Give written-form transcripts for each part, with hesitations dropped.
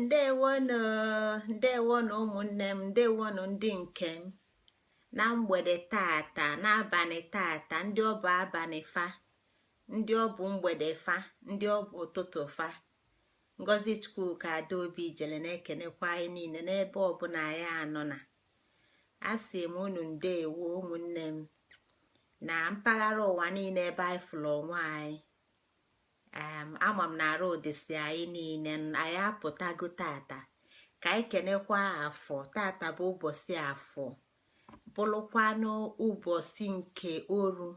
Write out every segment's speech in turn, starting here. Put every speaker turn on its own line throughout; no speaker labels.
Ndewonụ, ndewonụ ụmụnne m, ndewonụ ndị nke m. Na mgbede tata, n'abalị tata, ndị ọ bụ abalị fa, ndị ọ bụ mgbede fa, ndị ọ bụ ụtụtụ fa. Ngozi Chukwuka Adaobi jele na-ekenekwa anyị niile n'ebe ọbụla anyị anọ na. Asị m unu ndewo, ụmụnne m, na mpaghara ụwa niile ebe anyị fụrụ onwe anyị. Ama m na arụ ụdịsị anyị niile. Anyị apụtago tata ka anyị kenekwa Afọ. Tata bụ ụbọchị Afọ, bụrụkwanụ ụbọchị nke oru,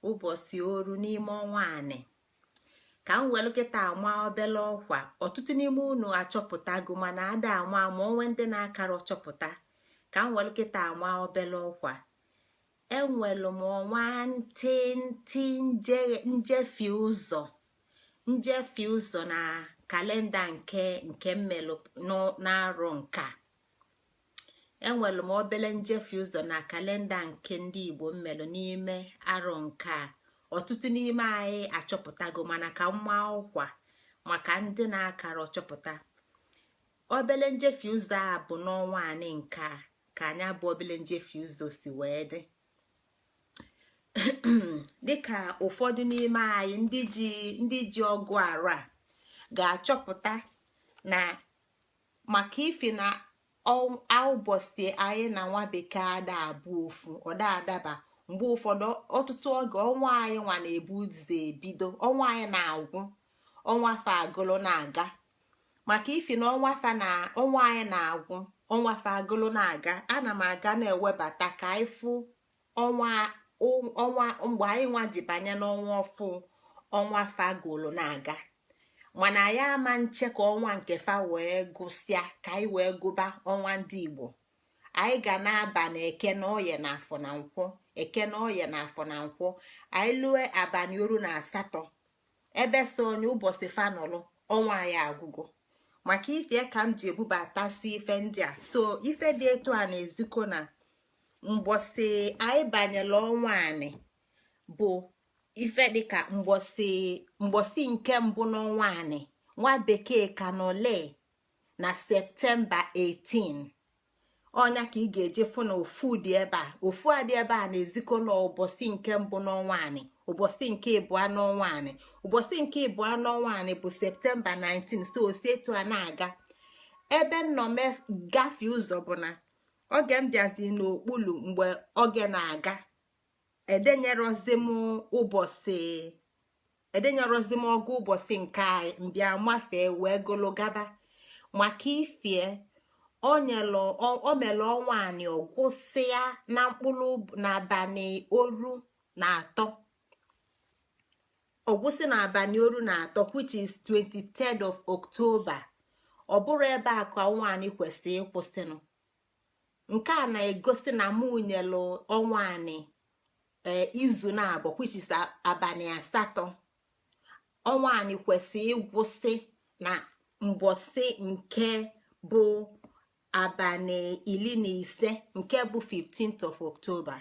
ụbọchị oru n'ime ọnwa anị. Ka m welu kịta ama obele ọkwa. Ọtụtụ n'ime unu achọpụtago, mana ada ama ma onwe ndị na-akara ọchọpụta. Ka m welu kịta ama obele ọkwa. Enwelu m ọnwa ntịntị njefe ụzọ na kalenda nke mmelụ n'arọ nke a. Enwelu m obele njefe ụzọ na kalenda nke ndị Igbo mmelụ n'ime arọ nke a. Ọtụtụ n'ime anyị achọpụtago, mana ka mma ọkwa maka ndị na-akara ọchọpụta. Obele njefe ụzọ a bụ n'ọnwa anị nke a ka anya bụ obele njefe ụzọ si wee dị. Dịka ụfọdụ n'ime anyị ndị ji ọgụ arụ a ga-achọpụta na maka ifi na ụbọchị anyị na nwa bekee ada abụ ofu, ọda adaba mgbe ụfọdụ. Ọtụtụ oge, ọnwa anyị nwa na-ebu ụzọ ebido, ọnwa anyị na-agwụ, ọnwa fa agụlụ na-aga. Maka ifi na ọnwa fa na ọnwa anyị na-agwụ, ọnwa fa agụlụ na-aga, ana m aga na-ewebata ka anyị fụ ọnwa ọnwa mgbe anyị nwa ji banye n'ọnwa ọfụ, ọnwa fa gụlụ na-aga. Mana anyị ama nche ka ọnwa nke fa wee gụsịa ka anyị wee gụba ọnwa ndị Igbo. Anyị ga na-aba na Eke na Oye na Afọ na Nkwọ, Eke na Oye na Afọ na Nkwọ. Anyị lue abalị 18 ebe so onye ụbọchị fanọlụ, ọnwa anyị agwụgo. Maka ife ka m ji ebubatasi ife ndị a. So ife dị etu a na-ezikọ na mgbọsị anyị banyere ọnwa anị bụ ife dịka mgbọsị nke mbụ n'ọnwa anị nwa bekee ka nọle na Septemba 18. Ọnya ka ị ga-eje fụ na ofu dị ebe a, ofu a dị ebe a na-ezikọ n'ụbọchị nke mbụ n'ọnwa anị. Ụbọchị nke ịbụọ n'ọnwa anị, ụbọchị nke ịbụọ n'ọnwa anị bụ Septemba 19. So osi etu a na-aga. Ebe nnọme gafee ụzọ bụ na oge m bịazi n'okpulu mgbe oge na-aga, edenyerozi m ụbọchị, edenyerozi m ọgụ ụbọchị nke anyị mbịa mafee wee golo gaba. Maka ifie o mere ọnwa anị ọgwụsịa na mkpụrụ n'abalị 13, ọgwụsị n'abalị 13, which is 23rd of October. Ọ bụrụ ebe a ka ọnwa anyị kwesịrị ịkwụsịnụ. Nke a na-egosi na mụ nyelụ ọnwa anị ee izu na-abụ, which is abalị 8. Ọnwa anyị kwesịrị ịgwụsị na mbọsị nke bụ abalị 15, nke bụ 15th of October.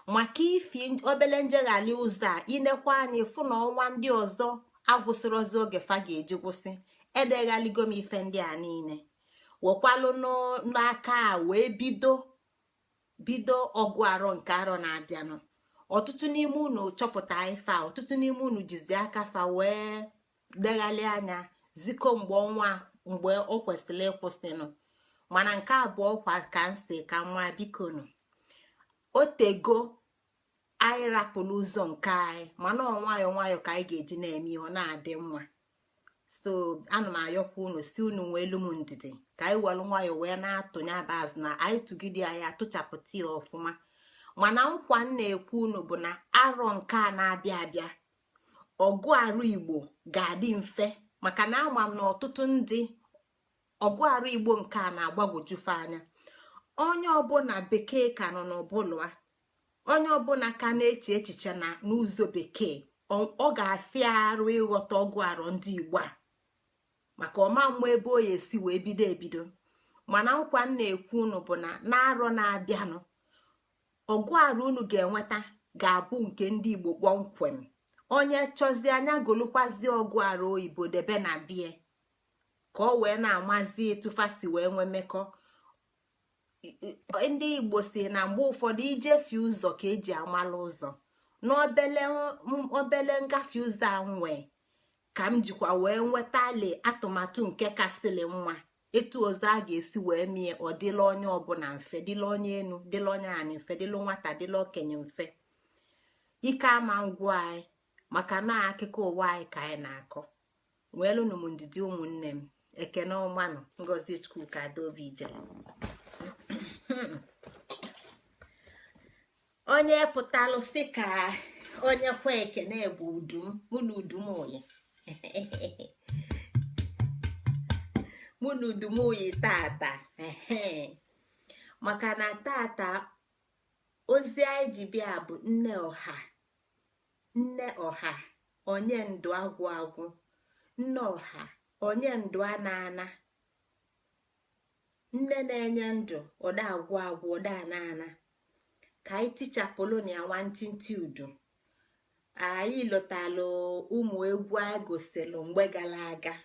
Maka ifi obele njeghali ụzọ a, inekwa anyị fụ na ọnwa ndị ọzọ agwụsịrịzi oge fa ga-eji gwụsị. Edeghaligo m ife ndị a niile, wekwalụ n'aka a wee bido bido ọgụ arọ nke arọ na-abịanụ. Ọtụtụ n'ime unu chọpụta ife a, ọtụtụ n'ime unu jizi aka fa wee deghali anya zikọ mgbe ọnwa, mgbe ọ kwesịrị ịkwụsịnụ. Mana nke abụọ kwa ka m si ka nwa bikonu otego anyị rapụrụ ụzọ nke anyị, mana ọ nwayọọ nwayọọ ka anyị ga-eji na-eme ihe ọ na-adị mma. So ana m ayọkwa unu, si unu nwee elu m ndidi ka anyị were nwayọọ wee na-atụnye aba azụ na anyị tụgide anyị atụchapụta ya ọfụma. Mana nkwa m na-ekwu unu bụ na arọ nke a na-abịa abịa, ọgụ arụ Igbo ga-adị mfe, maka na ama m na ọtụtụ ndị ọgụ arụ Igbo nke a na-agbagwojufe anya. Onye ọbụla bekee ka nọ n'ụbụlụ, onye ọbụla ka na-eche echiche na n'ụzọ bekee, ọ ga-afịa arụ ịghọta ọgụ arọ ndị Igbo a, maka ọma mmụọ ebe o ya esi wee bido ebido. Mana nkwa m na-ekwu unu bụ na n'arọ na-abịanụ, ọgụ arụ unu ga-enweta ga-abụ nke ndị Igbo kpọmkwem. Onye chọzie anya golukwazie ọgụ arụ oyibo debe na bie. Ka ọ wee na-amazi etu fa si wee nwee mmekọ. Ndị Igbo si na mgbe ụfọdụ ijefie ụzọ ka eji amala ụzọ. N'obele obele ngafe ụzọ a nwee ka m jikwa wee nwetali atụmatụ nke kasịlị mma, etu ọzọ a ga-esi wee mie ọ dịla onye ọbụla mfe, dịla onye enu, dịla onye anị mfe, dịla nwata, dịla okenye mfe. Ike ama ngwụ anyị, maka na akụkọ ụwa anyị ka anyị na-akọ. Nweelụnụ m ndidi, ụmụnne m. Ekene ọmanụ. Ngozi Chukwuka Adaobi Ijele. Onye pụtalụ sị ka onye kwe ekene bụ udum mụ na udum oyi, mụ na udum oyi tata, maka na tata ozi anyị ji bịa bụ nne ọha, nne ọha onye ndụ agwụ agwụ, nne ọha onye ndụ ana ana, nne na-enye ndụ ọda agwụ agwụ, ọda ana ana. Ka anyị tichapụlụ na ya nwantịntị udu. Anyị lọtalụ ụmụ egwu anyị gosịlụ mgbe gara aga.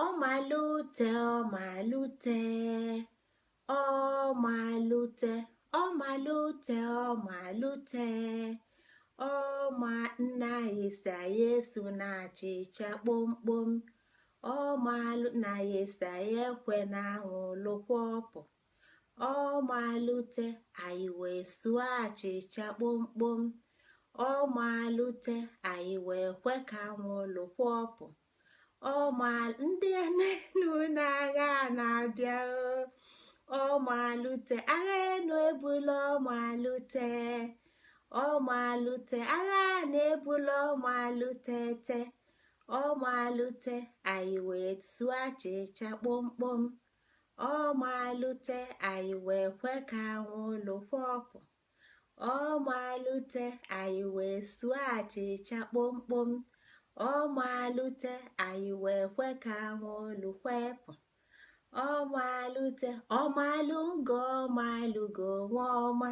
Ọmalute, ọmalute, ọmalute, ọmalute, ọmalute, ọma nna anyị si anyị esu na achịcha kpomkpom. Ọmalụ nna anyị si anyị ekwe na anwụ lụkwa ọpụ. Ọmalute, anyị wee sụọ achịcha kpomkpom. Ọmalute, anyị wee kwe ka anwụ lụkwa ọpụ. Ọma ndị enu na-agha na-abịa. Ọmalute, agha enu ebula. Ọmalute, ọmalute, agha na-ebula. Ọmalute te, ọmalute, anyị wee sụọ achịcha kpomkpom. Ọmalute, anyị wee kwe ka anwụ lụkwa ọpụ. Ọmalute, anyị wee sụọ achịcha kpomkpom. Ọmalute, anyị wee kwe ka anwụ lụkwepụ. Ọmalute, ọmalụgo, ọmalụgo nwa ọma,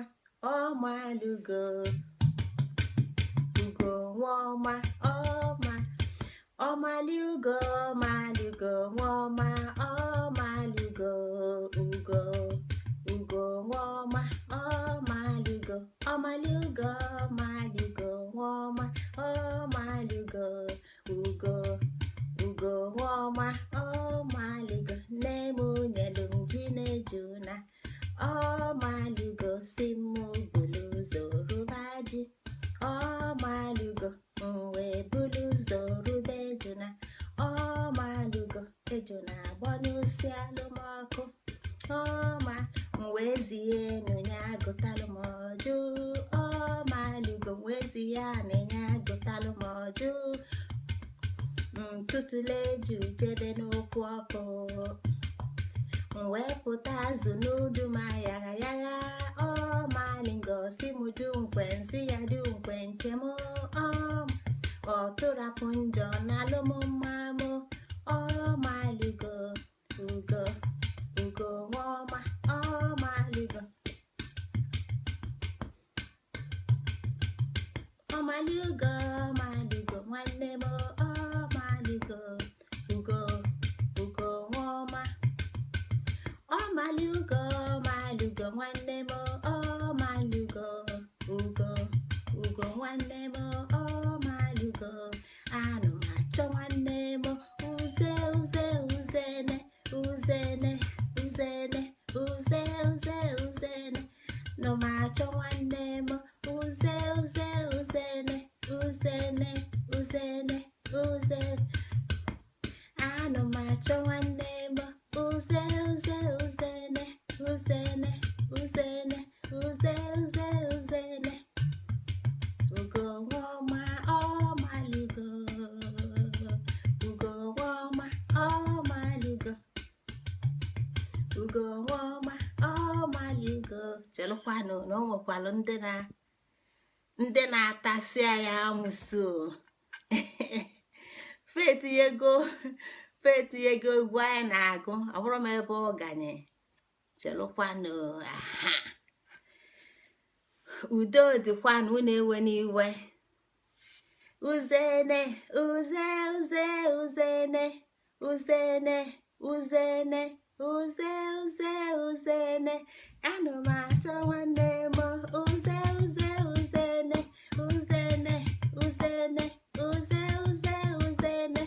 ọmalụgo ugo nwa ọma, ọma ọmalụgo, ọmalụgo nwa ọma, ọmalụgo ugo, ugo nwa ọma, ọmalụgo, ọmalụgo, ọmalụgo nwa ọma, ọmalụgo ugo, ugo nwa ọma, ọmalụgo. Nne m nyelu m ji na-eju na ọmalụgo, si m bulu ụzọ rụba ji. Ọmalụgo, m wee bulu ụzọ rube ejuna. Ọmalụgo, ejuna agbanyụsi alụmọkụ. Ọma m wee zie enu ya agụtalụ m ọjụ. Ọmalụgo, m wee zie anị ya agụtalụ m ọjụ. Ntụtụle eju jebe n'okwu ọkụ, m wee pụta azụ n'udu ma yagha yagha. Ọmalingo si m du nkwe, nsị ya du nkwe nke m. Ọ tụrapụ njọ na alụmma m. Ọmalugo ugo, ugo nwaọma, ọmalugo, ọmalugo, ọmalugo nwanne m, ọmalugo ugo, ugo nwaọma, ọmalugo, ọmalugo nwanne m, ọmalugo ugo, ugo nwanne m, ọmalugo. Anụ m achọ nwanne m. Uze uze uzene uzene uzene uze uze uzene nọ m achọ nwanne m. Uze uze uzene uzene uzene uze anụ m achọ nwanne m. Uze uze uzene uzene uzene uze uze uzene ugo nwaọma, ọmalugo, ugo nwaọma, ọmalugo, ugo nwaọma, ọmalugo. Chelụkwanụ na o nwekwalụ ndị na ndị na-atasị ya amụsụ. Fetinyego, fetinyego egwu anyị na-agụ. Ọ bụrụ m ebe ọ ganye. Chelụkwanụ. Aha, udo dịkwanụ. Unu ewe n'iwe. Uzene uze uze uzene. Uzene, uzene, uze, uze, uzene, ana m achọ nwanne m. Uze, uze, uzene, uzene, uzene, uze, uze, uzene.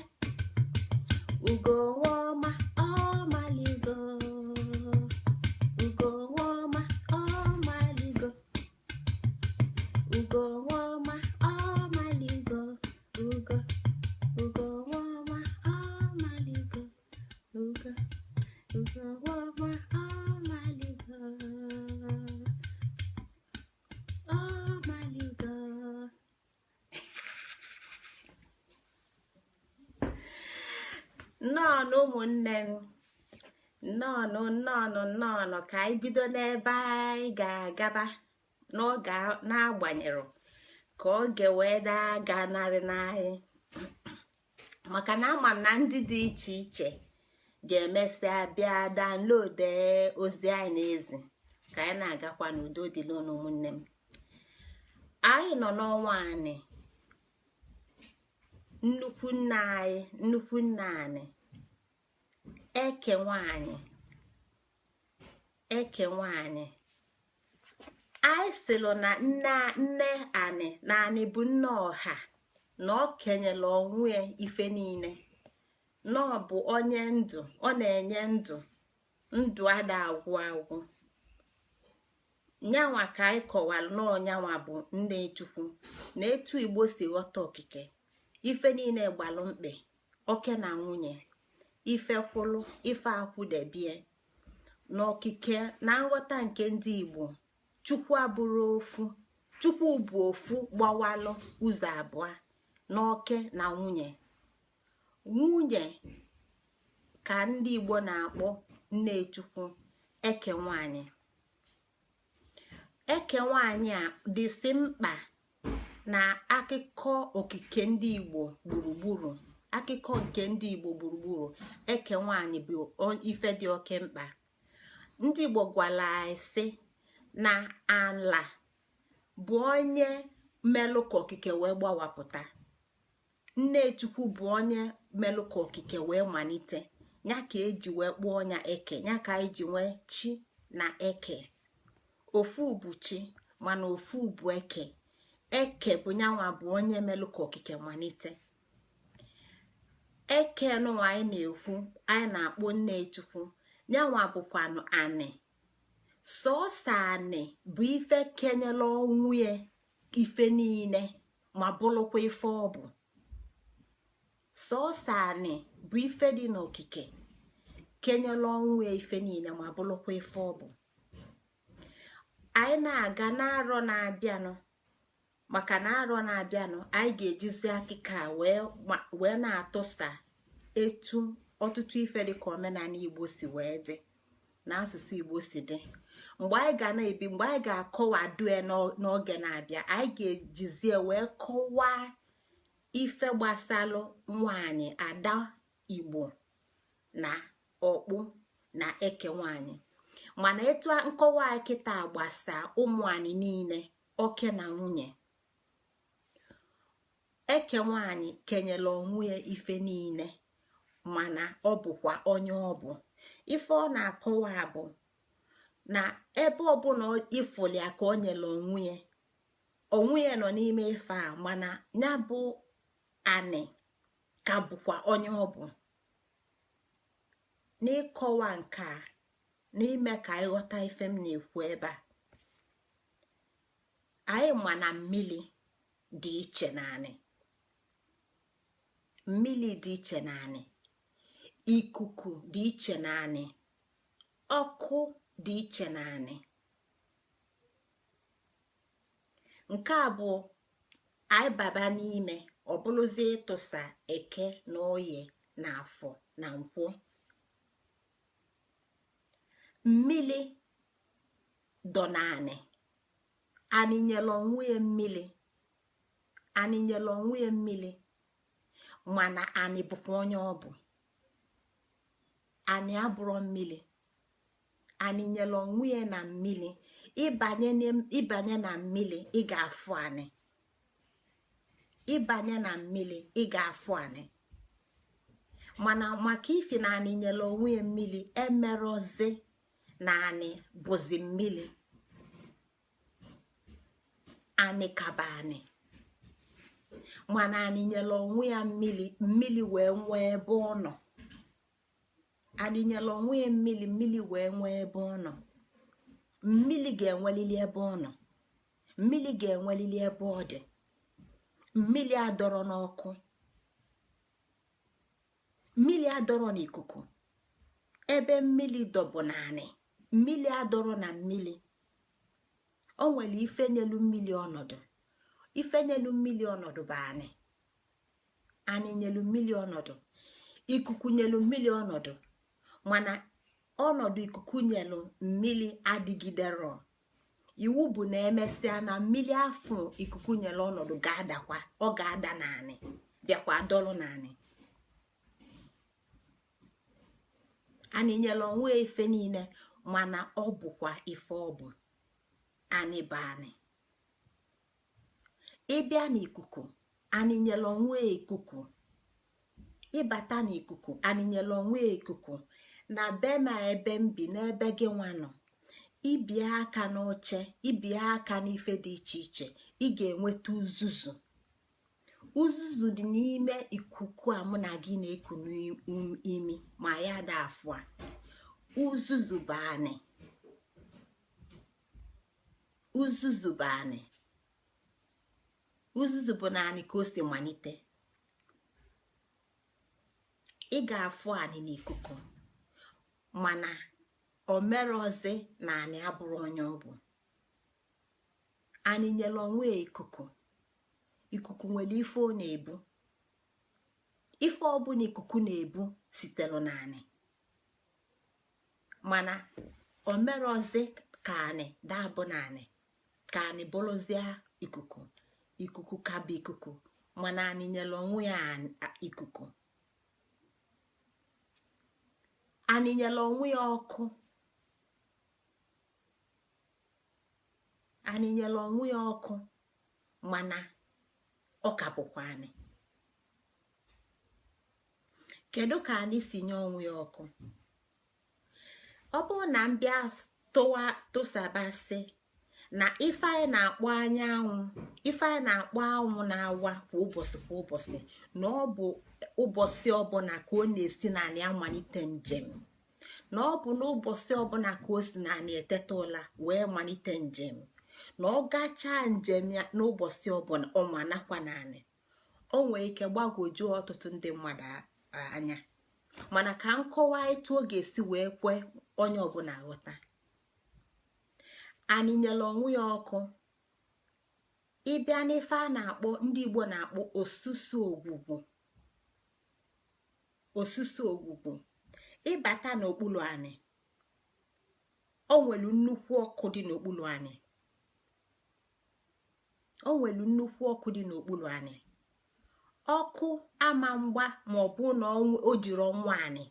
Ugo nwoma ọmaligo, ugo nwoma ọmaligo, ugo nwoma ọmaligo, ugo, ugo nwoma ọmaligo, ugo, ugo nwoma ọmaligo, ọmaligo. Nnọọ ụmụnne m, nnọọ, nnọọ, nnọọ. Ka anyị bido n'ebe anyị ga-agaba n'oge na-agbanyere ka oge wee daa ganarị n'anyị, maka na ama m na ndị dị iche iche ga-emesịa bịa download ozi anyị n'ezi. Ka anyị na-agakwa n'udo dịla unu. Ụmụnne m, anyị nọ n'ọnwa anị nnukwu nna anyị, nnukwu nna anyị, Eke nwanyị, Eke nwanyị. Anyị sịrị na nne nne anị na anị bụ nne ọha, na ọ kenyere onwe ife niile, na ọ bụ onye ndụ, ọ na-enye ndụ, ndụ ada agwụ agwụ. Nyanwa ka anyị kọwara na ọnyanwa bụ nne Chukwu na etu Igbo si ghọta okike. Ife niile gbalụ mkpe oke na nwunye, ife kwụlụ ife akwụdebie n'okike. Na nghọta nke ndị Igbo, Chukwu abụrụ ofu. Chukwu bụ ofu gbawalụ ụzọ abụọ n'oke na nwunye. Nwunye ka ndị Igbo na-akpọ nne Chukwu, Eke nwanyị. Eke nwanyị a dịsị mkpa na akụkọ okike ndị Igbo gburugburu, akụkọ nke ndị Igbo gburugburu. Eke nwanyị bụ ife dị oke mkpa. Ndị Igbo gwara anyị sị na ala bụ onye melụ ka okike wee gbawapụta. Nne Chukwu bụ onye melụ ka okike wee malite. Ya ka eji wee kpụọ ya Eke, ya ka anyị ji nwee chi na eke. Ofu bụ chi, mana ofu bụ eke. Eke bụ nyanwa bụ onye melụ ka okike malite. Eke nụnwa anyị na-ekwu, anyị na-akpọ nne Chukwu, nyanwa bụkwanụ anị. Sọọsọ anị bụ ife kenyela ọnwụ ya ife niile, ma bụrụkwa ife ọ bụ. Sọọsọ anị bụ ife dị n'okike kenyela ọnwụ ya ife niile, ma bụrụkwa ife ọ bụ. Anyị na-aga n'arọ na-abịanụ, maka na arọ na-abịanụ anyị ga-ejizi akịka wee na-atụsa etu ọtụtụ ife dị ka omenala Igbo si wee dị na asụsụ Igbo si dị. Mgbe anyị ga na-ebi, mgbe anyị ga-akọwado ya n'oge na-abịa, anyị ga-ejizie wee kọwaa ife gbasalụ nwanyị, ada Igbo na ọkpụ na eke nwanyị. Mana etu nkọwa anyị kịta gbasaa ụmụ anyị niile, oke na nwunye. Eke nwanyị kenyere onwe ya ife niile, mana ọ bụkwa onye ọ bụ. Ife ọ na-akọwa bụ na ebe ọbụla ịfụlia ka o nyere onwe ya, onwe ya nọ n'ime ife a, mana ya bụ anị ka bụkwa onye ọ bụ. N'ịkọwa nke a, n'ime ka anyị ghọta ife m na-ekwu ebe a, anyị ma na mmili dị iche na anị. Mmili dị iche na anị, ikuku dị iche na anị, ọkụ dị iche na anị. Nke a bụ anyị baba n'ime, ọ bụrụzie ịtụsa Eke na Oye na Afọ na Nkwọ. Mmili dọ naanị, anị nyere onwe ya mmili, anị nyere onwe ya mmili, mana anị bụkwa onye ọ bụ. Anị abụrọ mmili, anị nyere onwe ya na mmili. Ịbanye na mmili, ị ga-afụ anị. Ịbanye na mmili, ị ga-afụ anị. Mana maka ifi na anị nyere onwe ya mmiri, emerọzi na anị bụzi mmiri. Anị kaba anị, mana anị nyere onwe ya mmiri, mmiri wee nwee ebe ọ nọ. Anị nyere onwe ya mmiri, mmiri wee nwee ebe ọ nọ. Mmiri ga-enwelili ebe ọ nọ, mmiri ga-enwelili ebe ọ dị. Mmiri adọrọ n'ọkụ, mmiri adọrọ n'ikuku. Ebe mmiri dọbụ naanị, mmiri adọrọ na mmiri. O nwere ife nyelu mmiri ọnọdụ. Ife nyelu mmiri ọnọdụ bụ anị. Anị nyelu mmiri ọnọdụ, ikuku nyelu mmiri ọnọdụ, mana ọnọdụ ikuku nyelu mmiri adịgidero. Iwu bụ na emesịa na mmiri afụ ikuku nyere ọnọdụ ga-adakwa. Ọ ga-ada naanị, bịakwa dọlụ naanị. Anị nyere onwe ife niile, mana ọ bụkwa ife ọ bụ. Anị bụ anị. Ịbịa n'ikuku, anị nyere onwe ikuku. Ịbata n'ikuku, anị nyere onwe ikuku. Na be ma ebe m bi, n'ebe gị nwa nọ, ibie aka n'oche, ibie aka n'ife dị iche iche, ị ga-enweta uzuzu. Uzuzu dị n'ime ikuku a mụ na gị na-eku n'imi ma ya da afụ a. Uzuzu bụ anị. Uzuzu bụ anị. Uzuzu bụ naanị ka o si malite. Ị ga-afụ anị n'ikuku, mana o merọzi na anị abụrụ onye ọ bụ. Anị nyere onwe ya ikuku. Ikuku nwere ife ọ na-ebu. Ife ọbụla ikuku na-ebu sitere n'anị, mana o merọzi ka anị dabụ n'anị, ka anị bụrụzie ikuku. Ikuku ka bụ ikuku, mana anị nyere onwe ya ikuku. Anị nyere onwe ya ọkụ. Anị nyere onwe ya ọkụ, mana ọ ka bụkwa anị. Kedu ka anị si nye onwe ya ọkụ? Ọ bụrụ na m bịa tụsabasị na ife anyị na-akpọ anyanwụ, ife anyị na-akpọ anwụ na-awa kwa ụbọchị kwa ụbọchị, na ọ bụ ụbọchị ọbụla ka ọ na-esi n'anị amalite njem, na ọ bụ n'ụbọchị ọbụla ka o si n'anị eteta ụla wee malite njem, na ọ gachaa njem ya n'ụbọchị ọbụla, ọ ma nakwa n'anị, o nwee ike gbagwojuo ọtụtụ ndị mmadụ anya. Mana ka m kọwaa etu ọ ga-esi wee kwe onye ọbụla ghọta. Anị nyere onwe ya ọkụ. Ịbịa n'ife a na-akpọ, ndị Igbo na-akpọ osusu ogwugwu. Osusu ogwugwu, ịbata n'okpuru anị, o nwere nnukwu ọkụ dị n'okpuru anị. O nwere nnukwu ọkụ dị n'okpuru anị. Ọkụ ama mgba ma ọ bụ na o jiri ọnwa anị.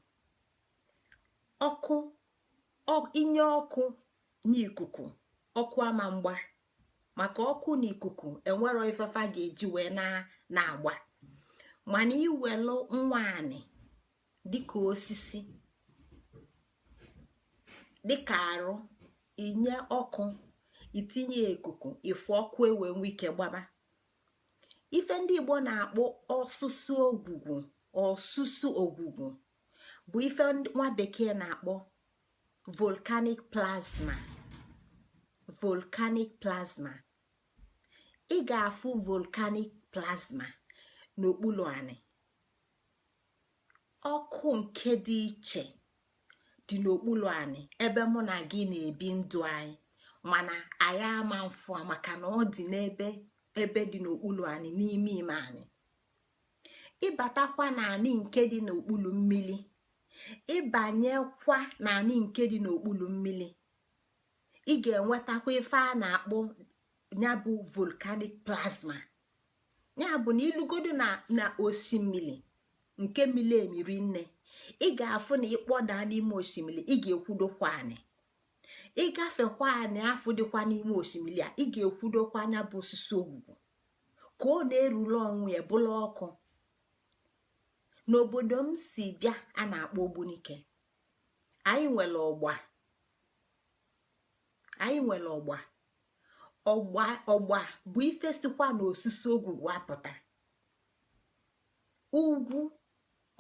Ọkụ inye ọkụ n'ikuku, ọkụ ama mgba, maka ọkụ na ikuku enwero ifefa ga-eji wee na-agba. Mana iwelu nwa anị dịka osisi, dịka arụ, inye ọkụ, itinye ikuku, ifu ọkụ ewee nwee ike gbaba. Ife ndị Igbo na-akpọ ọsụsụ ogwugwu, ọsụsụ ogwugwu bụ ife nwa bekee na-akpọ volcanic plasma. Volcanic plasma, ị ga-afụ volcanic plasma n'okpuru anị. Ọkụ nke dị iche dị n'okpuru anị ebe mụ na gị na-ebi ndụ anyị, mana anyị ama mfụ maka na ọ dị n'ebe ebe dị n'okpuru anị, n'ime ime anị. Ịbatakwa n'anị nke dị n'okpuru mmiri, ịbanyekwa n'anị nke dị n'okpuru mmiri, ị ga-enwetakwa ife a na-akpọ ya bụ volcanic plasma. Ya bụ na ilugodo na osimiri nke mili emi nne, ị ga-afụ na ịkpọda n'ime osimiri, ị ga-ekwudokwa anị. Ịgafekwa anị afụ dịkwa n'ime osimiri a, ị ga-ekwudokwa anya bụ osisi ogwugwu ka ọ na-erule ọnwụ ya bụla ọkụ. N'obodo m si bịa a na-akpọ Ogbunike, anyị nwere ọgba. Anyị nwere ọgba. Ọgba, ọgba bụ ife sikwa n'osisi ogwugwu apụta. Ugwu,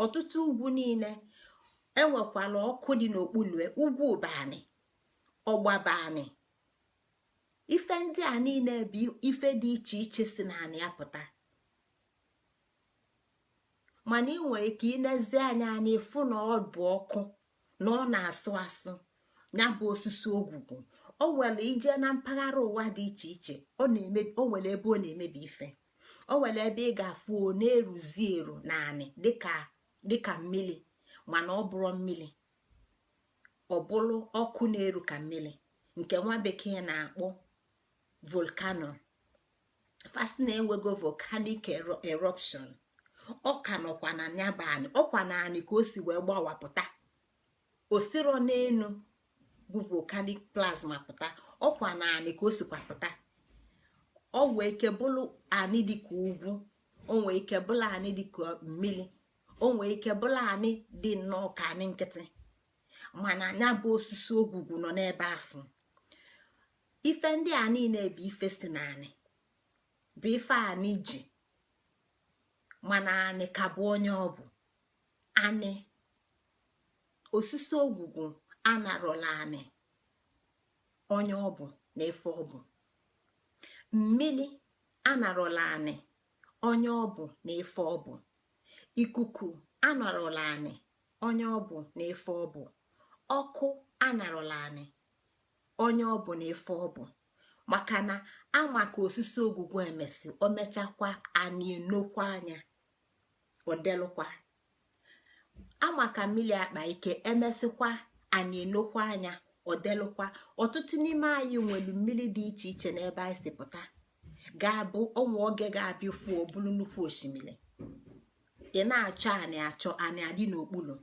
ọtụtụ ugwu niile enwekwala ọkụ dị n'okpuru ugwu. Bani ọgba, bani ife ndị a niile bụ ife dị iche iche si naanị apụta. Mana ị nwere ike inezi anya anya ịfụ na ọ bụ ọkụ na ọ na-asụ asụ ya bụ osisi ogwugwu. O nwere ije na mpaghara ụwa dị iche iche, ọ na-emebi. O nwere ebe ọ na-emebi ife, o nwere ebe ị ga-afụ ọ na-eruzi eru naanị dịka dịka mmiri, mana ọ bụrụ mmiri, ọ bụrụ ọkụ na-eru ka mmiri, nke nwa bekee na-akpọ volcano. Fasi na-enwego volcanic eruption. Ọ ka nọkwa na nyaba anị, ọkwa na anị ka o si wee gbawapụta. Osiro n'elu bụ volcanic plasma pụta, ọkwa na anị ka o sikwa pụta. Ọ nwee ike bụrụ anị dịka ugwu, o nwee ike bụrụ anị dịka mmiri, o nwee ike bụrụ anị dị nnọọ ka anị nkịtị, mana anya bụ osisi ogwugwu nọ n'ebe afụ. Ife ndị a niile bụ ife si naanị, bụ ife anị ji, mana anị ka bụ onye ọ bụ anị. Osisi ogwugwu anarọla anị onye ọ bụ na ife ọ bụ. Mmiri anarọla anị onye ọ bụ na ife ọ bụ. Ikuku anarọla anị onye ọ bụ na ife ọ bụ. Ọkụ anarọla anị onye ọ bụ na ife ọ bụ, maka na ama ka osisi ogwugwu emesi o mechakwa, anị enokwa anya odelụkwa. Ama ka mmiri akpa ike emesịkwa, anyị enokwa anya odelụkwa. Ọtụtụ n'ime anyị nwere mmiri dị iche iche n'ebe anyị si pụta, ga-abụ onwe oge ga-abịa fuo bụrụ nnukwu osimiri. Ị na-achọ anị, achọ anị adị n'okpuru.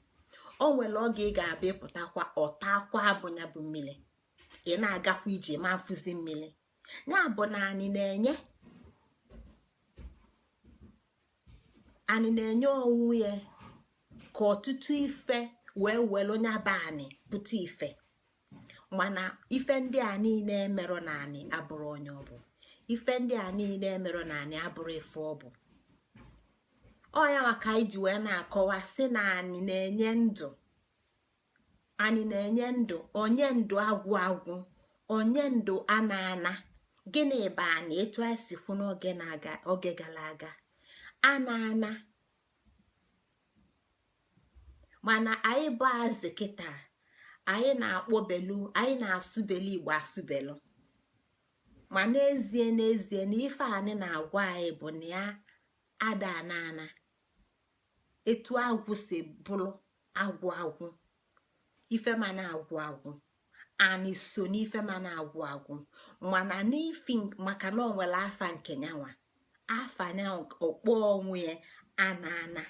O nwere oge ị ga-abịa ịpụtakwa, ọtakwa abụnya bụ mmiri. Ị na-agakwa ije ma mfụzi mmiri. Ya bụ na anyị na-enye, anyị na-enye onwe ya ka ọtụtụ ife wee welu nyaba anị pụta ife. Mana ife ndị a niile emerọ na anị abụrụ onye ọ bụ. Ife ndị a niile emerọ na anị abụrụ ife ọ bụ. Ọ ya maka anyị ji wee na-akọwa sị na anị na-enye ndụ. Anyị na-enye ndụ, onye ndụ agwụ agwụ, onye ndụ ana ana. Gịnị bụ anị? Etu anyị si kwu n'oge na-aga, oge gara aga, ana ana. Mana anyị bụ azị kịta, anyị na-akpọ belu, anyị na-asụbelu Igbo asụbelu, ma n'ezie n'ezie na ife anyị na-agwa anyị bụ na ya ada ana ana. Etu agwụ si bụrụ agwụ agwụ, ife ma na-agwụ agwụ, anyị so n'ife ma na-agwụ agwụ. Mana n'ifi maka na ọ nwere afa nke nyanwa, afa nya ọkpọ onwe ya ana ana,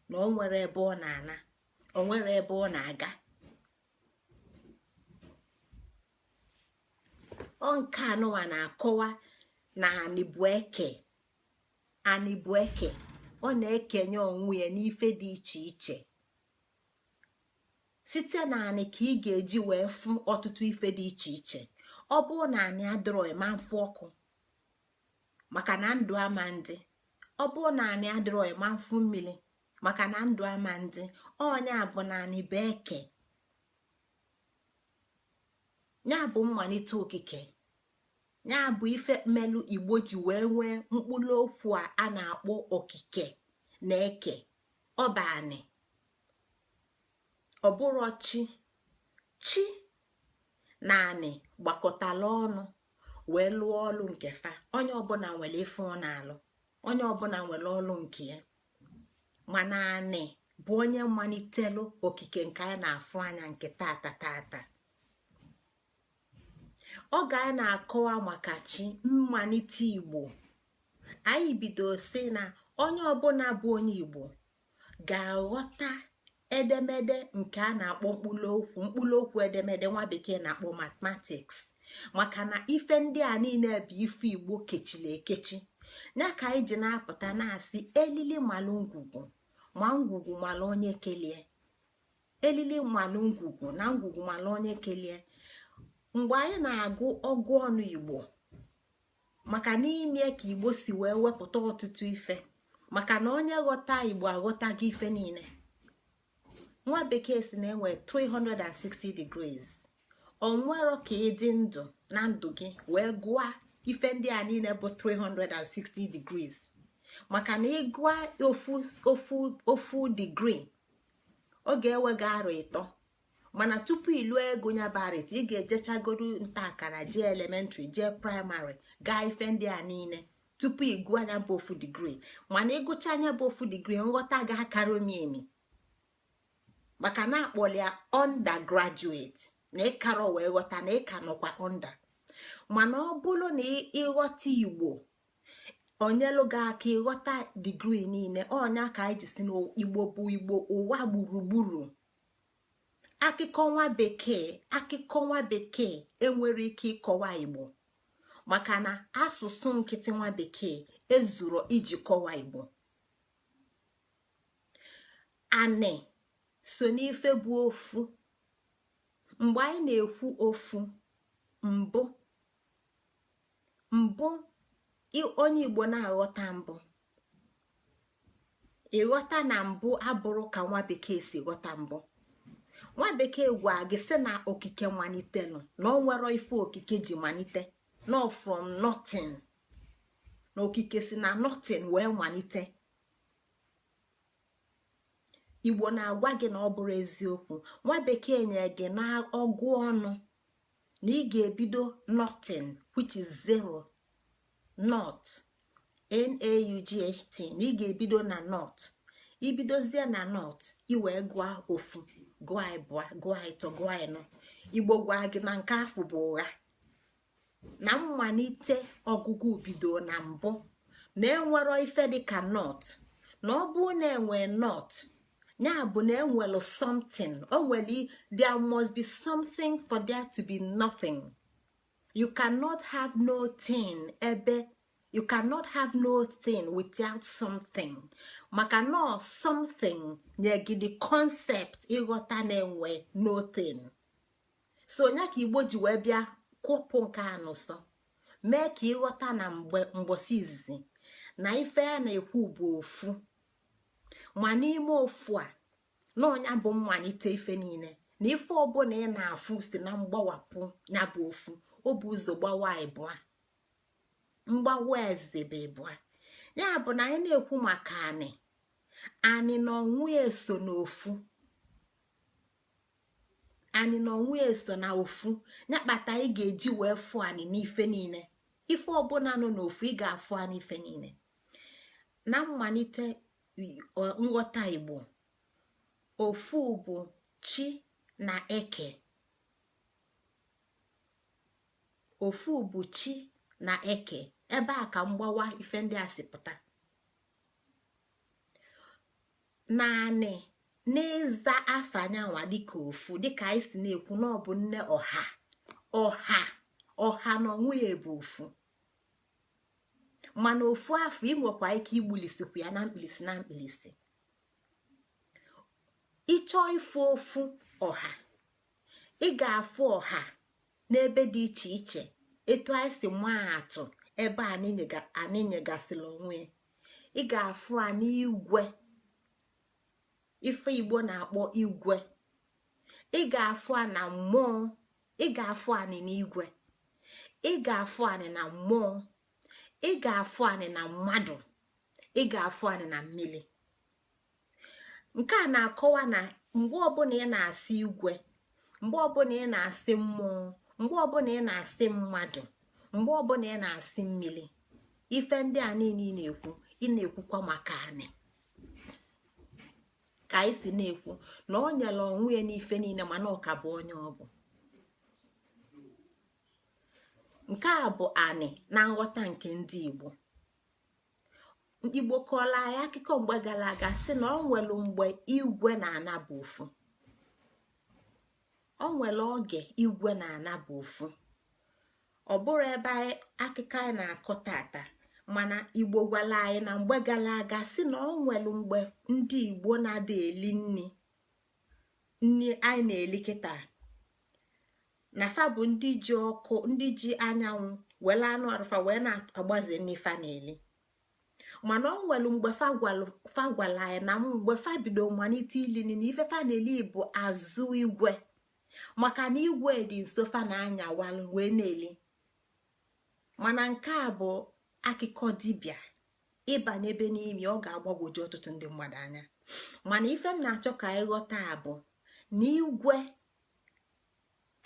na o nwere ebe ọ na-ana, o nwere ebe ọ na-aga. Ọ nke anụnwa na-akọwa na anị bụ eke. Anị bụ eke, ọ na-ekenye onwe ya n'ife dị iche iche. Site na anị ka ị ga-eji wee fụ ọtụtụ ife dị iche iche. Ọ bụrụ na anị adịrọ, ịma mfụ ọkụ, maka na ndụ ama ndị. Ọ bụrụ na anị adịrọ, ịma mfụ mmiri, maka na ndụ ama ndị. Ọnya bụ na anị bụ eke, ya bụ mmalite okike, ya bụ ife mmelụ Igbo ji wee nwee mkpụrụ okwu a a na-akpọ okike na eke. Ọba anị, ọ bụrụ chi. Chi na anị gbakọtala ọnụ wee lụọ ọlụ nke fa. Onye ọbụla nwere ife ọ na-alụ, onye ọbụla nwere ọlụ nke ya, mana anị bụ onye malitelu okike nke anyị na-afụ anya nke tata tata. Oge anyị na-akọwa maka chi mmalite Igbo, anyị bido si na onye ọbụla bụ onye Igbo ga-aghọta edemede nke a na-akpọ mkpụrụ okwu, mkpụrụ okwu edemede nwa bekee na-akpọ mathematics, maka na ife ndị a niile bụ ife Igbo kechiri ekechi. Ya ka anyị ji na-apụta na-asị elili malụ ngwugwu, Ma ngwugwu mala onye kelie, elili malụ ngwugwu, na ngwugwu mala onye kelie. Mgbe anyị na-agụ ọgụ ọnụ Igbo, maka n'ime ka Igbo si wee wepụta ọtụtụ ife, maka na onye ghọta Igbo aghọtago ife niile. Nwa bekee si na enwe 360 degrees. Onwero ka ịdị ndụ na ndụ gị wee gụọ ife ndị a niile bụ 360 degrees, maka na ịgụa ofu ofu ofu degree, ọ ga-ewe gị arọ 3. Mana tupu ịlụọ ego nya barit, ị ga-ejechagodu nta akara, jee elementary, jee primary, gaa ife ndị a niile tupu ị gụọ anya bụ ofu degree. Mana ịgụcha anya bụ ofu degree, nghọta ga-akara omi emi, maka na akpọli ya undergraduate, na ịkara wee ghọta na ịka nọkwa under. Mana ọ bụrụ na ịghọta Igbo, onyelu gị aka ịghọta degree niile. Ọnya ka anyị ji si na Igbo bụ Igbo ụwa gburugburu. Akụkọ nwa bekee, akụkọ nwa bekee enwere ike ịkọwa Igbo, maka na asụsụ nkịtị nwa bekee ezuru iji kọwa Igbo. Anị so n'ife bụ ofu. Mgbe anyị na-ekwu ofu, mbụ mbụ, onye Igbo na-aghọta mbụ, ịghọta na mbụ abụrụ ka nwa bekee si ghọta mbụ. Nwa bekee gwa gị sị na okike malitelụ, na ọ nwere ife okike ji malite, no, from nothing, na okike si na nothing wee malite. Igbo na-agwa gị na ọ bụrụ eziokwu. Nwa bekee nye gị na ọgụ ọnụ na ị ga-ebido nothing, which is zero, not naught, na ị ga-ebido na not. Ibidozie na not, iwee gụọ ofu, gụọ ịbụa, gụọ ịtọ, gụọ ịnọ. Igbo gwa gị na nke afọ bụ ụgha, na mmalite ọgụgụ bido na mbụ, na enwero ife dịka not, na ọ bụ na enwe not, ya bụ na enwelu something. O nwere, there must be something for there to be nothing. You cannot have no thing ebe you cannot have no thing without something, maka na something nye gị the concept ịghọta na-enwe nothing. So onye ka Igbo ji wee bịa kwụpụ nke a n'ụsọ, mee ka ịghọta na mgbe mgbọsị izizi na ife a na-ekwu bụ ofu. Ma n'ime ofu a, na ọnya bụ mmalite ife niile, na ife ọbụla ị na-afụ si na mgbawapụ ya bụ ofu. O bụ ụzọ gbawa ịbụa, mgbawa eze bụ ịbụa. Ya bụ na anyị na-ekwu maka anị, anị na onwe eso n'ofu, anị na onwe eso na ofu. Ya kpata ị ga-eji wee fụ anị n'ife niile. Ife ọbụla nọ n'ofu, ị ga-afụ anị ife niile. Na mmalite nghọta Igbo, ofu bụ chi na eke. Ofu bụ chi na eke. Ebe a ka mgbawa ife ndị a si pụta. Naanị n'ịza afa nyanwa dịka ofu, dịka anyị si na-ekwu na ọ bụ nne ọha, ọha ọha na onwe ya bụ ofu. Mana ofu afọ, ị nwekwa ike igbulisikwa ya na mkpirisi na mkpirisi. Ịchọọ ịfụ ofu ọha, ị ga-afụ ọha n'ebe dị iche iche. Etu anyị si maa atụ ebe anyị nyegasịrị onwe, ị ga-afụ a n'igwe, ife Igbo na-akpọ igwe. Ị ga-afụ a na mmụọ, ị ga-afụ anị n'igwe, ị ga-afụ anị na mmụọ, ị ga-afụ anị na mmadụ, ị ga-afụ anị na mmiri. Nke a na-akọwa na mgbe ọbụla ị na-asị igwe, mgbe ọbụla ị na-asị mmụọ, mgbe ọbụla ị na-asị mmadụ, mgbe ọbụla ị na-asị mmiri, ife ndị a niile ị na-ekwu, ị na-ekwukwa maka anị. Ka anyị si na-ekwu na ọ nyere onwe ya n'ife niile, mana ọ ka bụ onye ọ bụ. Nke a bụ anị na nghọta nke ndị Igbo. Igbo kọọla anyị akụkọ mgbe gara aga sị na ọ nwere mgbe igwe na ana bụ ofu. Ọ nwere oge igwe na ana bụ ofu. Ọ bụrụ ebe akụkọ anyị na-akọ tata, Mana Igbo gwara anyị na mgbe gara aga si na ọ nwere mgbe ndị Igbo na-ada eli nni nni anyị na-eli kịta, na fa bụ ndị ji ọkụ, ndị ji anyanwụ were anụ arụfa wee na-agbaze nni fa na-eli. Mana ọ nwere mgbe fa gwara anyị na mgbe fa bido malite ili nni, na ife fa na-eli bụ azụ igwe, maka na igwe dị nso, fa na-anyawalụ wee na-eli. Mana nke a bụ akụkọ dibịa ịbanye ebe n'ime, ọ ga-agbagwoju ọtụtụ ndị mmadụ anya. Mana ife m na-achọ ka anyị ghọta bụ na igwe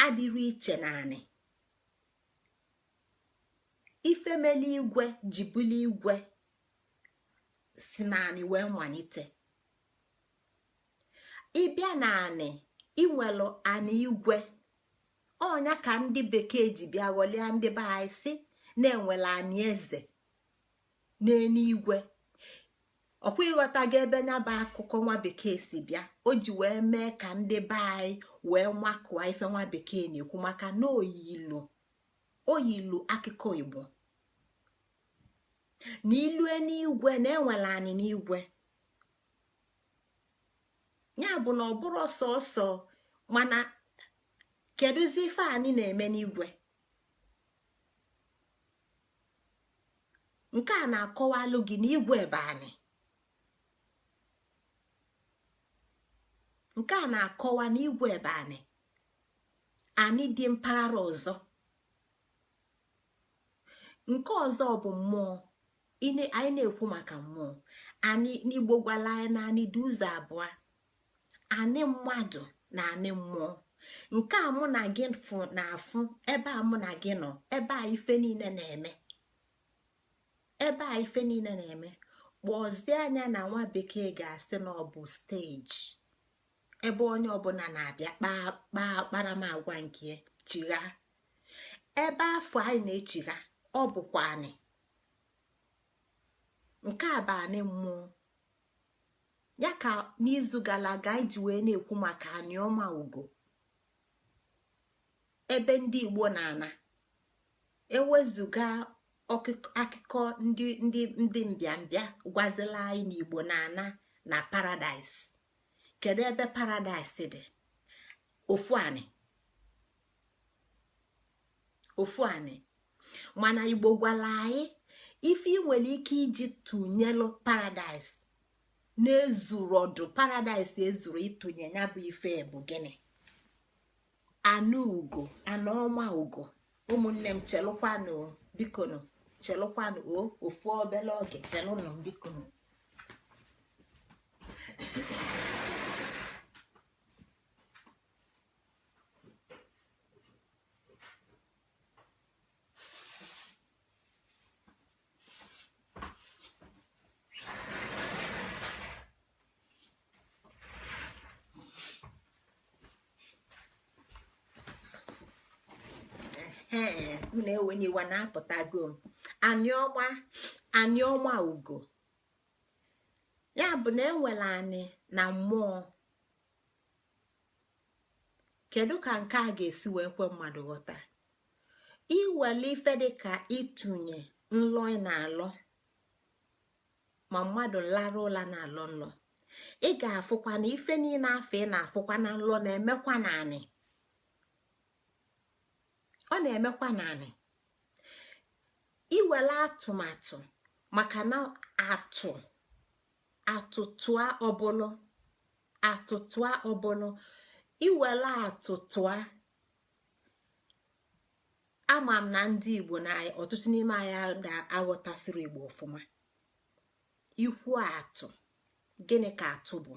adịrị iche na anị. Ife mele igwe ji bụlụ igwe si naanị wee malite. Ịbịa na anị, inwelu anị igwe. Ọnya ka ndị bekee ji bịa ghọlịa ndị be anyị si na-enwere anị eze n'eluigwe. Ọkwa ịghọtago ebe nya bụ akụkọ nwa bekee si bịa, o ji wee mee ka ndị be anyị wee makụọ ife nwa bekee na-ekwu, maka na oyilu akụkọ Igbo na ilue n'igwe na enwere anị n'igwe. Ya bụ na ọ bụrụ sọsọ. Mana kedụzi ife anyị na-eme n'igwe? Nke a na-akọwalụ gị na igwe bụ anị. Nke a na-akọwa na igwe bụ anị, anị dị mpaghara ọzọ. Nke ọzọ bụ mmụọ. Anyị na-ekwu maka mmụọ anyị n'Igbo gwala anyị na anị dị ụzọ abụọ: anị mmadụ na anị mmụọ. Nke a mụ na gị na-afụ ebe a, mụ na gị nọ ebe a, ife niile na-eme ebe a, ife niile na-eme. Kpọzie anya na nwa bekee ga-asị na ọ bụ stage ebe onye ọbụla na-abịa kpaa kpaa akparamagwa nke chigha. Ebe afọ anyị na-echigha, ọ bụkwa anị. Nke a bụ anị mmụọ. Ya ka n'izu gara aga anyị ji wee na-ekwu maka anị ọma ugo, ebe ndị Igbo na-ana. Ewezuga akụkọ ndị mbịambịa gwazila anyị na Igbo na-ana na paradaịs, kedu ebe paradaịs dị? Ofu anị, ofu anị. Mana Igbo gwara anyị ife ị nwere ike iji tụnyelụ paradaịs na-ezuru ọdụ paradaịs ezuru ịtụnye ya bụ ife bụ gịnị? Anụ ugo, anụ ọma ugo. Ụmụnne m, chelụkwanụ bikonu, chelụkwanụ o ofu obele oge, chelụnụ bikonu. Ee, unu ewena iwe, na-apụtago m. Anị ọma, anị ọma ugo. Ya bụ na enwere anị na mmụọ. Kedu ka nke a ga-esi wee kwe mmadụ ghọta? Iwere ife dịka ịtụnye nlọ ị na-alọ, ma mmadụ lara ụla na-alọ nlọ, ị ga-afụkwa na ife niile afọ ị na-afụkwa na nlọ na-emekwa naanị, ọ na-emekwa naanị. Iwere atụmatụ, maka na atụ atụtụa ọbụlụ atụtụa ọbụlụ, iwere atụtụa. Ama m na ndị Igbo na ọtụtụ n'ime anyị aghọtasịrị Igbo ọfụma. Ikwu atụ, gịnị ka atụ bụ?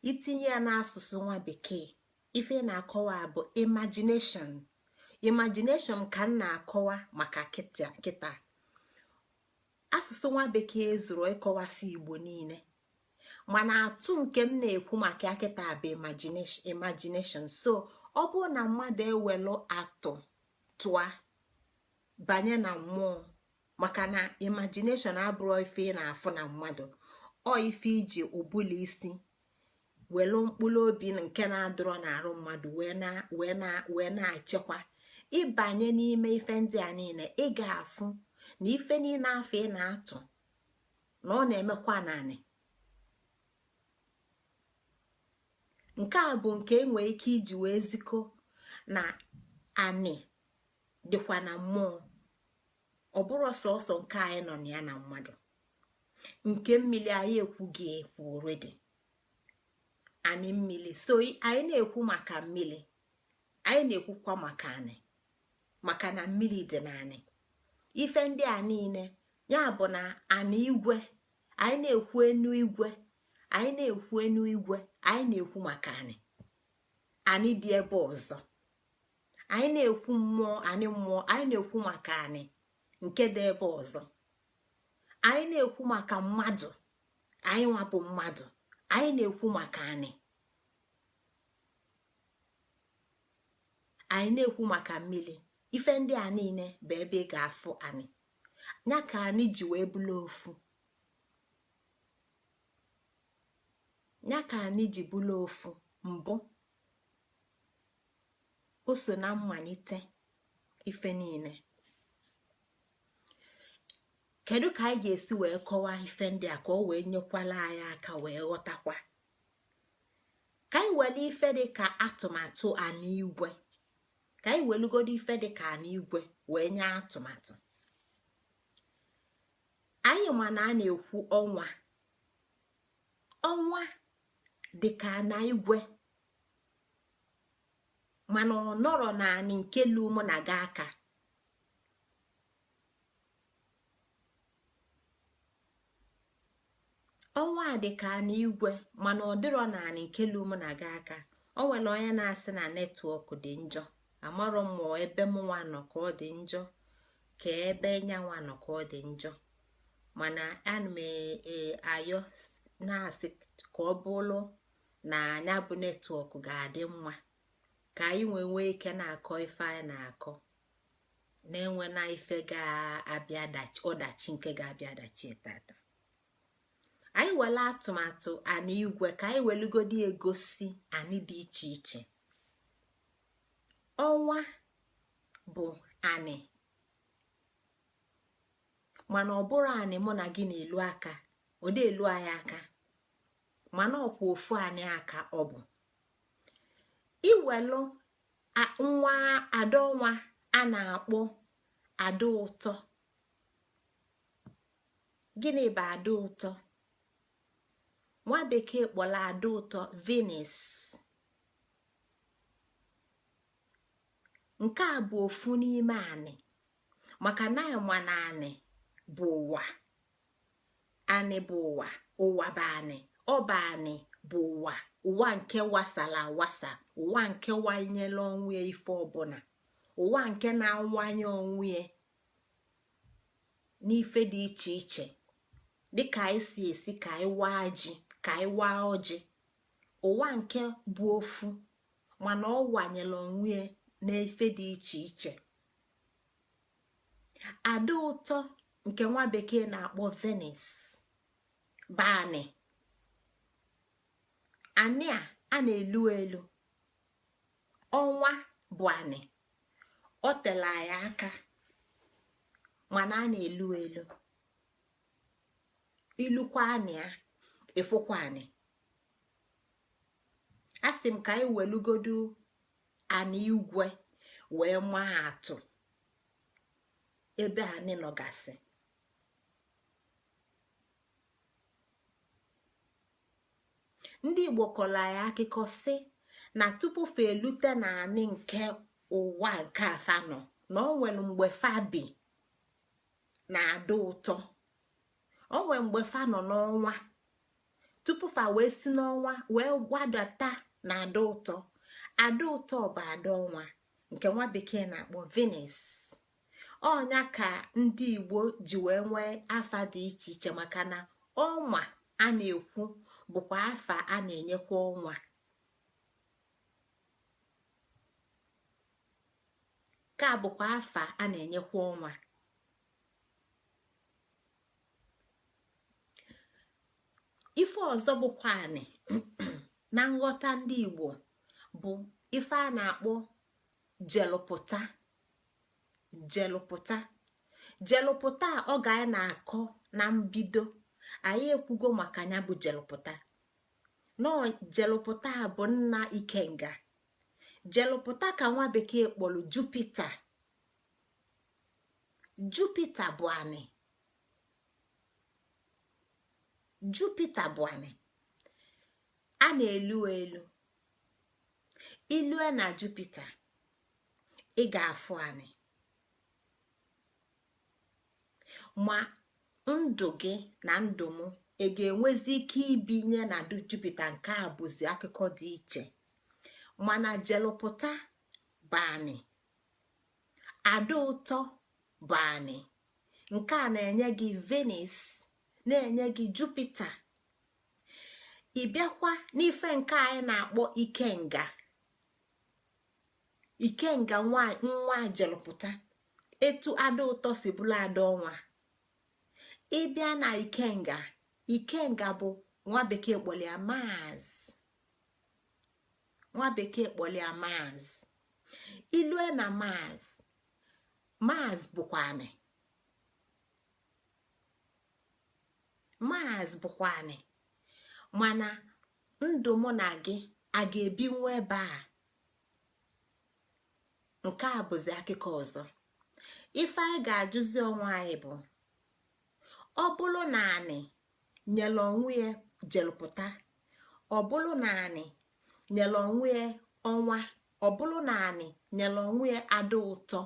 Itinye ya n'asụsụ nwa bekee, ife na-akọwa bụ imagination. Imagination ka m na-akọwa maka kịta. Asụsụ nwa bekee zuru ịkọwasị Igbo niile, mana atụ nke m na-ekwu maka ya kịta bụ imagination. So ọ bụrụ na mmadụ ewelu atụ tụa banye na mmụọ, maka na imagination abụrụ ife ị na-afụ na mmadụ, ọ ife iji ụbụla isi welu mkpụrụ obi nke na-adọrọ n'arụ mmadụ wee na wee na wee na-echekwa ịbanye n'ime ife ndị a niile, ị ga-afụ Na ife niile afọ ị na-atụ na ọ na-emekwa naanị nke a bụ nke enwee ike iji wee zikọ na anị dịkwa na mmụọ. Ọ bụrụ sọsọ nke anyị nọ na ya na mmadụ. Nke mmili anyị ekwughị ekwu already, anị mmili. So anyị na-ekwu maka mmili, anyị na-ekwukwa maka anị, maka na mmili dị n'anị. Ife ndị a niile, ya bụ na anị igwe, anyị na-ekwu enu igwe, anyị na-ekwu enu igwe, anyị na-ekwu maka anị, anị dị ebe ọzọ. Anyị na-ekwu mmụọ, anị mmụọ, anyị na-ekwu maka anị nke dị ebe ọzọ. Anyị na-ekwu maka mmadụ, anyị nwapụ mmadụ, anyị na-ekwu maka anị. Anyị na-ekwu maka mmiri. Ife ndị a niile bụ ebe ị ga-afụ anị. Ya ka anyị ji wee bụlụ ofu, ya ka anyị ji bụlụ ofu. Mbụ o so na mmalite ife niile. Kedu ka anyị ga-esi wee kọwaa ife ndị a ka ọ wee nyekwala anyị aka wee ghọtakwa? Ka anyị were ife dị ka atụmatụ anị igwe, ka anyị welugodo ife dị ka anị igwe wee nye atụmatụ. Anyị ma na a na-ekwu ọnwa, ọnwa dị ka ana igwe, mana ọ nọrọ naanị nke lu mụ na gị aka. Ọnwa dị ka ana igwe, mana ọ dịrọ naanị nke lu mụ na gị aka. O nwere onye na-asị na network dị njọ. Amarọ m ebe m nwa nọ ka ọ dị njọ, ka ebe nyanwa nọ ka ọ dị njọ, mana ana m ayọ na-asị ka ọ bụrụ na anya bụ network ga-adị mma, ka anyị nwee nwee ike na-akọ ife anyị na-akọ, na-enwe na ife ga-abịa ọdachi nke ga-abịa adachi tata. Anyị were atụmatụ anị igwe ka anyị welugodi egosi anị dị iche iche. Ọnwa bụ anị, mana ọ bụrụ anị mụ na gị na-elu aka, ọ dị elu anyị aka, mana ọkwa ofu anị aka ọ bụ. Iwelu nwa ada ọnwa a na-akpọ ada ụtọ. Gịnị bụ ada ụtọ? Nwa bekee kpọrọ ada ụtọ Venus. Nke a bụ ofu n'ime anị, maka na ịma na anị bụ ụwa, anị bụ ụwa, ụwa bụ anị, ọ bụ anị bụ ụwa, ụwa nke wasara awasa, ụwa nke wanyere onwe ya ife ọbụla, ụwa nke na-awanye onwe ya n'ife dị iche iche, dịka anyị si esi ka anyị waa ji, ka anyị waa ọjị. Ụwa nke bụ ofu, mana ọ wanyere onwe ya n'ife dị iche iche. Ada ụtọ nke nwa bekee na-akpọ Venus bụ anị. Anị a na-elu elu. Ọnwa bụ anị, ọ tela anyị aka, mana a na-elu elu. Ilukwa anị a, ịfụkwa anị. A sị m ka anyị welugodu anị igwe wee maa atụ ebe anị nọgasị. Ndị Igbo kọrọ anyị akụkọ sị na tupu fa elute na anị nke ụwa nke afa nọ, na o nwere mgbe fa bi na ada ụtọ, o nwere mgbe fa nọ n'ọnwa, tupu fa wee si n'ọnwa wee gbadata na ada ụtọ. Ada ụtọ bụ ada ọnwa nke nwa bekee na-akpọ Venus. Ọnya ka ndị Igbo ji wee nwee afa dị iche iche, maka na ọnwa a na-ekwu bụkwa afa a na-enyekwa ọnwa. Ka bụkwa afa a na-enyekwa ọnwa. Ife ọzọ bụkwa anị na nghọta ndị Igbo bụ ife a na-akpọ jelụpụta. Jelụpụta, Jelụpụta oge anyị na-akọ na mbido, anyị ekwugo maka ya bụ jelụpụta. Nọọ jelụpụta bụ nna ikenga. Jelụpụta ka nwa bekee kpọrọ Jupita. Jupita bụ anị. Jupita bụ anị a na-elu elu. Ilue na Jupita, ị ga-afụ anị. Ma ndụ gị na ndụ m ị ga-enwezi ike ibinye na Jupita, nke a bụzi akụkọ dị iche. Mana jelụpụta bụ anị, ada ụtọ bụ anị. Nke a na-enye gị Venus, na-enye gị Jupita. Ị bịakwa n'ife nke anyị na-akpọ ikenga, ikenga nwa jelụpụta, etu ada ụtọ si bụrụ ada ọnwa. Ịbịa na ikenga, ikenga bụ nwa bekee kpọrọ Mars, nwa bekee kpọrọ Mars. Ilue na Mars, Mars bụkwa anị, Mars bụkwa anị. Mana ndụ mụ na gị a ga-ebinwu ebe a, nke a bụzi akụkọ ọzọ. Ife anyị ga-ajụzi onwe anyị bụ, ọ bụrụ na anị nyere onwe ya jelụpụta, ọ bụrụ na anị nyere onwe ya ọnwa, ọ bụrụ na anị nyere onwe ya ada ụtọ,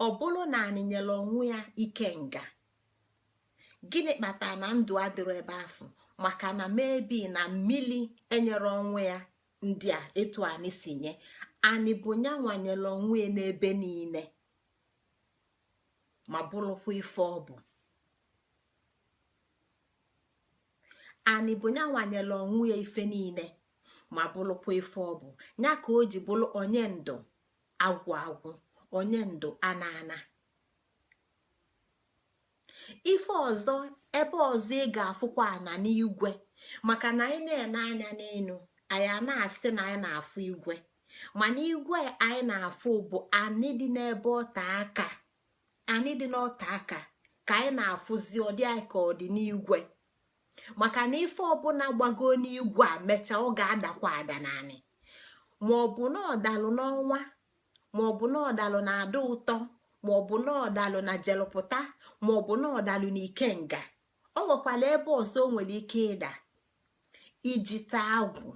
ọ bụrụ na anị nyere onwe ya ikenga, gịnị kpatara na ndụ adịrọ ebe afụ? Maka na maybe na mmili enyere onwe ya ndị a etu anị si nye. Anị bụ nyanwa nyere onwe ya n'ebe niile, ma bụrụkwa ife ọ bụ. Anị bụ nyanwa nyere onwe ya ife niile, ma bụrụkwa ife ọ bụ. Ya ka o ji bụrụ onye ndụ agwụ agwụ, onye ndụ ana ana. Ife ọzọ, ebe ọzọ ị ga-afụkwa ana n'igwe, maka na anyị na-ene anya n'elu, anyị a na-asị na anyị na-afụ igwe, mana igwe anyị na-afụ bụ anị dị n'ebe ọta aka, anị dị n'ọta aka ka anyị na-afụzi. Ọ dị anyị ka ọ dị n'igwe, maka na ife ọbụla gbago n'igwe a mechaa ọ ga-adakwa ada n'anị, ma ọ bụ na ọdalụ n'ọnwa, ma ọ bụ na ọdalụ na ada ụtọ, ma ọ bụ na ọdalụ na jelụpụta, ma ọ bụ na ọdalụ na ikenga. O nwekwara ebe ọzọ o nwere ike ịda, ijite agwụ,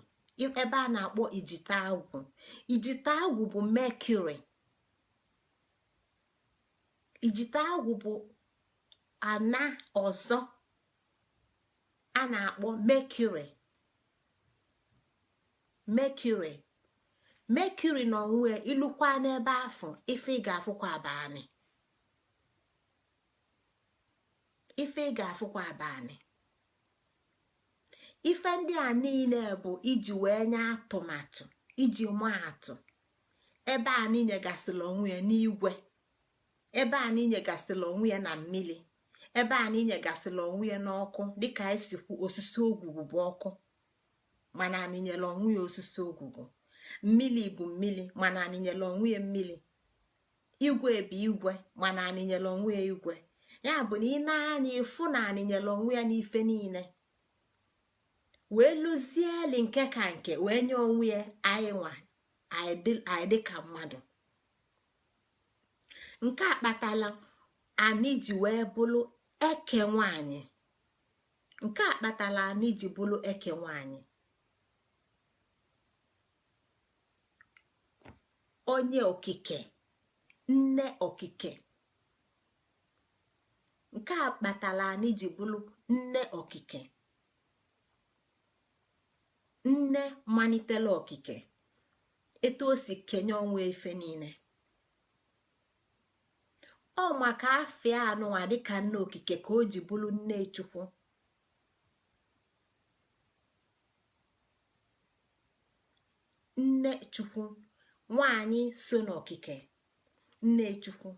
ebe a na-akpọ ijite agwụ. Ijite agwụ bụ Mercury. Ijite agwụ bụ ana ọzọ a na-akpọ Mercury. Mercury, Mercury na onwe ilukwa n'ebe afụ, ife ị ga-afụkwa abanị, ife ị ga-afụkwa abanị. Ife ndị a niile bụ iji wee nye atụmatụ, iji maa atụ ebe a niile gasịrị onwe ya n'igwe, ebe a niile gasịrị onwe ya na mmiri, ebe a niile gasịrị onwe ya n'ọkụ. Dịka anyị si kwu, osisi ogwugwu bụ ọkụ, mana anyị nyere onwe ya osisi ogwugwu. Mmiri bụ mmiri, mana anyị nyere onwe ya mmiri. Igwe bụ igwe, mana anyị nyere onwe ya igwe. Ya bụ na ị na-anya ịfụ na anyị nyere onwe ya n'ife niile, wee lụzie eli nke ka nke wee nye onwe ya anyị nwa anyị dịka mmadụ. Nke a kpatala anyị ji wee bụrụ eke nwanyị. Nke a kpatala anyị ji bụrụ eke nwanyị, onye okike, nne okike. Nke a kpatala anyị ji bụrụ nne okike, nne malitela okike, etu o si kenye onwe ife niile. Ọ maka afịa anụnwa dịka nne okike ka o ji bụrụ nne Chukwu. Nne Chukwu, nwanyị so n'okike, nne Chukwu.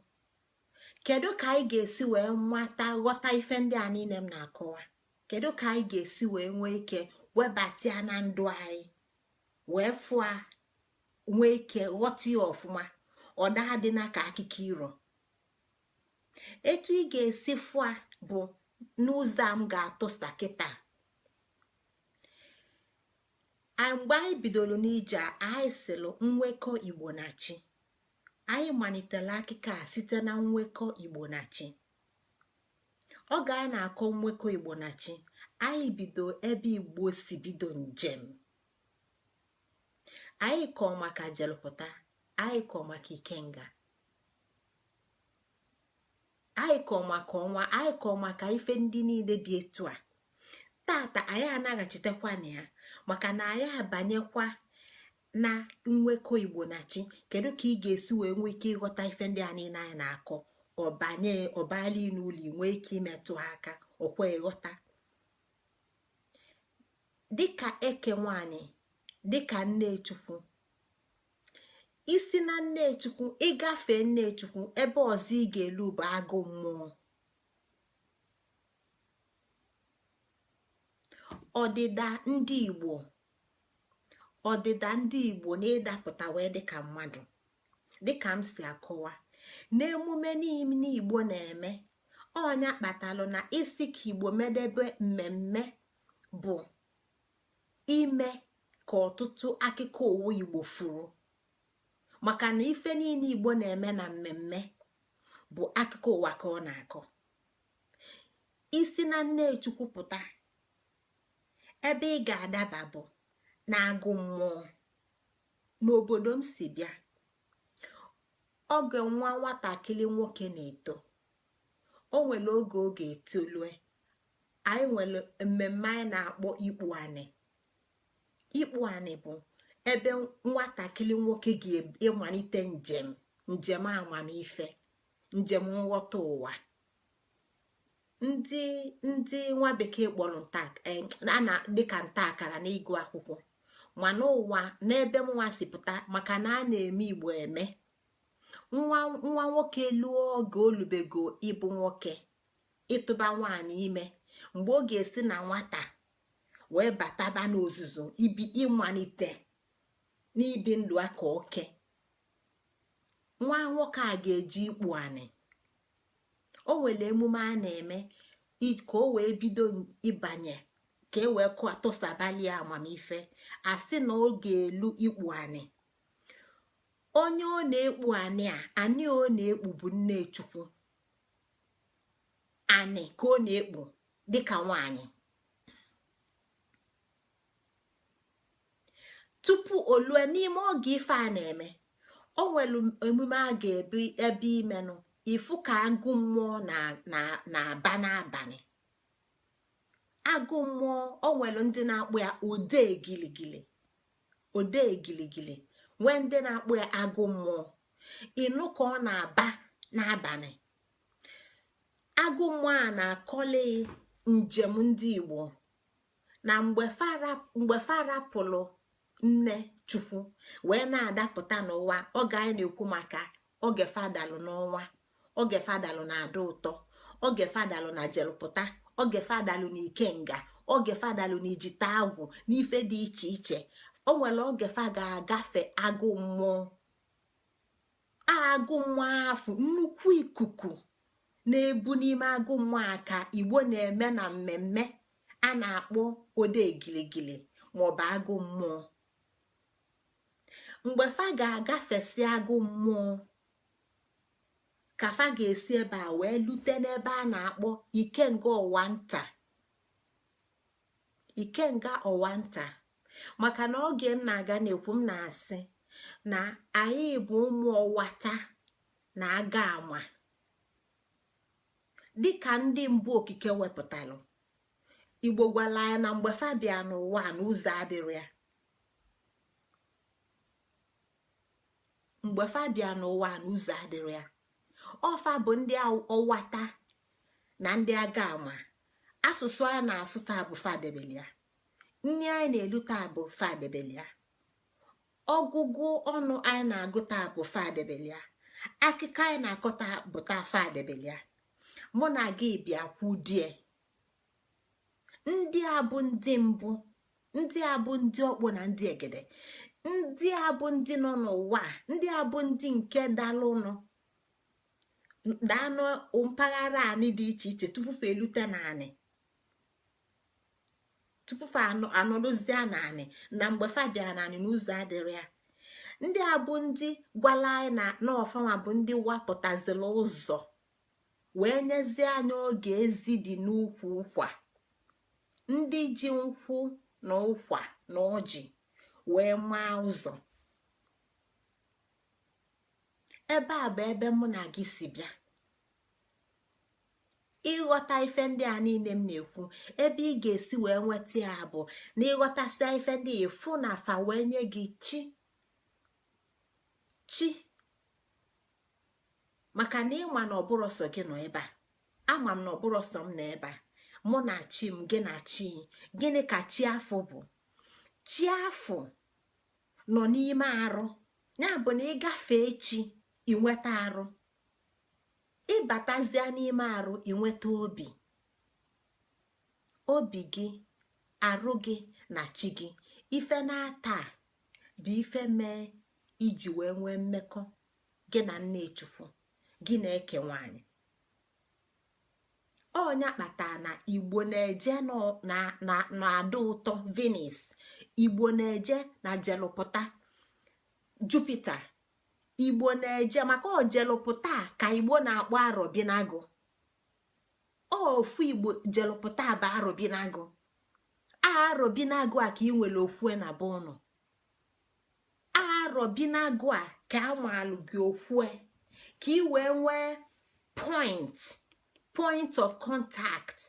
Kedu ka anyị ga-esi wee mata, ghọta ife ndị a niile m na-akọwa? Kedu ka anyị ga-esi wee nwee ike webata ya na ndụ anyị, wee fụa, nwee ike ghọta ya ọfụma, ọ daa dị na ka akụkọ iro? Etu ị ga-esi fụa bụ n'ụzọ a m ga-atụsa kịta. Mgbe anyị bidoro n'ije a, anyị sịlụ nwekọ Igbo na chi. Anyị malitere akụkọ a site na nwekọ Igbo na chi. Oge anyị na-akọ nwekọ Igbo na chi, anyị bido ebe Igbo si bido njem. Anyị kọọ maka jelụpụta, anyị kọọ maka ikenga, anyị kọọ maka ọnwa, anyị kọọ maka ife ndị niile dị etu a. Tata anyị anaghachitekwa na ya, maka na anyị abanyekwa na nwekọ Igbo na chi. Kedu ka ị ga-esi wee nwee ike ịghọta ife ndị a niile anyị na-akọ? Ọbanye ọbali n'ụlọ, nwee ike imetụ ha aka, ọkwa ịghọta dịka eke nwanyị, dịka nne Chukwu. Isi na nne Chukwu ịgafe nne Chukwu, ebe ọzọ ị ga-elu bụ agụ mmụọ. Ọdịda ndị Igbo, ọdịda ndị Igbo na-ịdapụta wee dịka mmadụ, dịka m si akọwa n'emume niile Igbo na-eme. Ọ nya kpatalụ na isi ka Igbo medebe mmemme bụ ime ka ọtụtụ akụkọ ụwa Igbo furu, maka na ife niile Igbo na-eme na mmemme bụ akụkọ ụwa ka ọ na-akọ. Isi na nne Chukwu pụta, ebe ị ga-adaba bụ na agụ mmụọ. N'obodo m si bịa, oge nwa nwatakịrị nwoke na-eto, o nwere oge ọ ga-etolue, anyị nwere mmemme anyị na-akpọ ikpu anị. Ikpu anị bụ ebe nwatakịrị nwoke ga-amalite njem, njem amamife, njem nghọta ụwa. Ndị nwa bekee kpọrọ nta na dịka nta akara na ịgụ akwụkwọ. Mana ụwa n'ebe m nwa si pụta, maka na a na-eme Igbo eme, nwa nwa nwoke lụọ oge olubego ịbụ nwoke, ịtụba nwaanyị ime, mgbe ọ ga-esi na nwata wee bataba n'ozuzu ibi ịmalite n'ibi ndụ aka oke, nwa nwoke a ga-eji ikpu anị. O nwere emume a na-eme ka o wee bido ịbanye, ka e wee kụọ tụsabali ya amamife. Asị na ọ ga-elu ikpu anị. Onye ọ na-ekpu anị a, anị ọ na-ekpu bụ nne Chukwu. Anị ka ọ na-ekpu dịka nwaanyị. Tupu o lue n'ime oge ife a na-eme, o nwere emume a ga-ebi ebe imenụ ifu ka agụ mmụọ na-aba n'abalị. Agụ mmụọ, o nwere ndị na-akpọ ya odee giligili, odee giligili, nwee ndị na-akpọ ya agụ mmụọ. Ịnụ ka ọ na-aba n'abalị. Agụ mmụọ a na-akọli njem ndị Igbo na mgbe fa rapụlụ nne Chukwu wee na-adapụta n'ụwa. Oge anyị na-ekwu maka oge fa dalụ n'ọnwa, oge fa dalụ na ada ụtọ, oge fa dalụ na jelụpụta, oge fa dalụ na ikenga, oge fa dalụ na ijite agwụ n'ife dị iche iche. O nwere oge fa ga-agafe agụ mmụọ. Agụ mmụọ afụ nnukwu ikuku na-ebu n'ime agụ mmụọ a ka Igbo na-eme na mmemme a na-akpọ ode giligili maọbụ agụ mmụọ. Mgbe fa ga-agafesi agụ mmụọ, ka fa ga-esi ebe a wee lute n'ebe a na-akpọ ikenga ọwa nta. Ikenga ọwa nta, maka na oge m na-aga na-ekwu, m na-asị na anyị bụ ụmụ ọwata na aga ama, dịka ndị mbụ okike wepụtalụ. Igbo gwara anyị na mgbe fa bịa n'ụwa na ụzọ adịrị ya. Mgbe fa bịa n'ụwa na ụzọ adịrị ya, ọ fa bụ ndị ọwata na ndị aga ama. Asụsụ a na-asụ taa bụ fa debeli ya. Nri anyị na-elu taa bụ fa debeli ya. Ọgụgụ ọnụ anyị na-agụ taa bụ fa debeli ya. Akụkọ anyị na-akọ taa bụ taa fa debeli ya. Mụ na gị bịa kwudie. Ndị a bụ ndị mbụ, ndị a bụ ndị ọkpụ na ndị egede, ndị a bụ ndị nọ n'ụwa, ndị a bụ ndị nke dalụnụ. Daa na mpaghara anị dị iche iche tupu fa elute naanị, tupu fa anọdụzie naanị. Na mgbe fa bịara naanị, n'ụzọ adịrị ya, ndị a bụ ndị gwala anyị na n'ọfanwa bụ ndị wapụtazila ụzọ wee nyezie anyị oge ezi dị n'ukwu ụkwa, ndị ji nkwụ na ụkwa na ọjị wee maa ụzọ. Ebe a bụ ebe mụ na gị si bịa. Ịghọta ife ndị a niile m na-ekwu, ebe ị ga-esi wee nweta ya bụ na ịghọtasịa ife ndị ịfụ na fa wee nye gị chi chi, maka na ịma na ọbụrụ sọ gị nọ ebe a. Ama m na ọbụrụ sọ m nọ ebe a, mụ na chi m, gị na chi. Gịnị ka chi afụ bụ? Chi afụ nọ n'ime arụ. Ya bụ na ịgafee chi, inweta arụ. Ịbatazie n'ime arụ, inweta obi. Obi gị, arụ gị na chi gị, ife na-ata bụ ife mee iji wee nwee mmekọ gị na nne Chukwu gị na-eke nwanyị. Ọnya kpatara na Igbo na-eje na-ada ụtọ Venus, Igbo na-eje na jelụpụta Jupiter, Igbo na-eje maka ojelụpụta ka Igbo na-akpọ Arọbinagụ. Ofu Igbo jelụpụta bụ Arọbinagụ. Arọbinagụ a ka ị nwere okwue na be ụnụ. Arọbinagụ a ka amalụ gị okwue ka ị wee nwee point of contact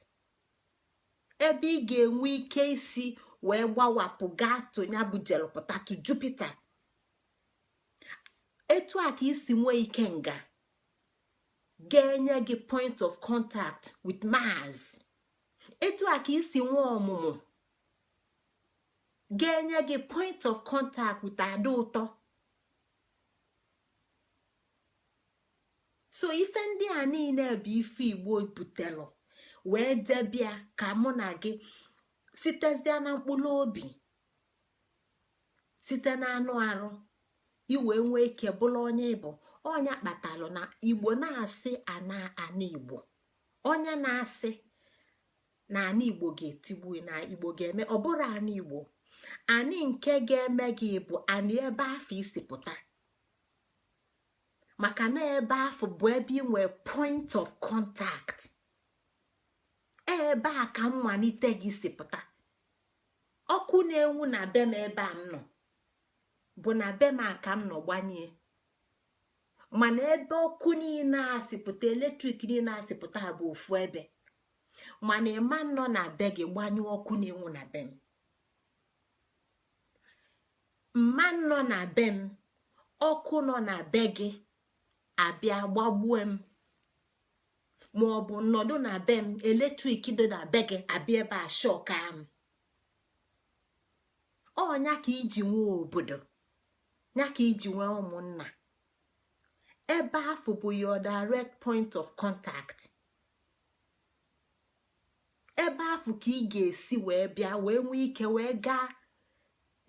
ebe ị ga-enwe ike isi wee gbawapụ gaa to ya bụ jelụpụta, to Jupiter. Etu a ka isi nwee ike nga ga-enye gị point of contact with Mars. Etu a ka isi nwee ọmụmụ ga-enye gị point of contact with ada ụtọ. So ife ndị a niile bụ ife Igbo butelụ wee debịa ka mụ na gị sitezie na mkpụrụ obi, site na anụ arụ, iwee nwee ike bụrụ onye ịbụ. Ọnya kpatalụ na Igbo na-asị ana ana Igbo, onye na-asị na ana Igbo ga-etigbu, na Igbo ga-eme, ọ bụrụ ana Igbo, ani nke ga-eme gị bụ ani ebe afọ isi pụta, maka na ebe afọ bụ ebe ị nwee point of contact, ebe a ka mmalite gị si pụta. Ọkụ na-enwu na be m ebe a m nọ bụ na be m a ka m nọ gbanye, mana ebe ọkụ niile a si pụta, eletrik niile a si pụta bụ ofu ebe. Mana ịma nọ na be gị gbanyụọ ọkụ na-enwu na be m. Mma nọ na be m, ọkụ nọ na be gị abịa gbagbue m, ma ọ bụ nọdụ na be m, eletrik dị na be gị abịa ebe a shọka m. Ọnya ka iji nwee obodo, ya ka iji nwee ụmụnna. Ebe afụ bụ your direct point of contact. Ebe afụ ka ị ga-esi wee bịa wee nwee ike wee gaa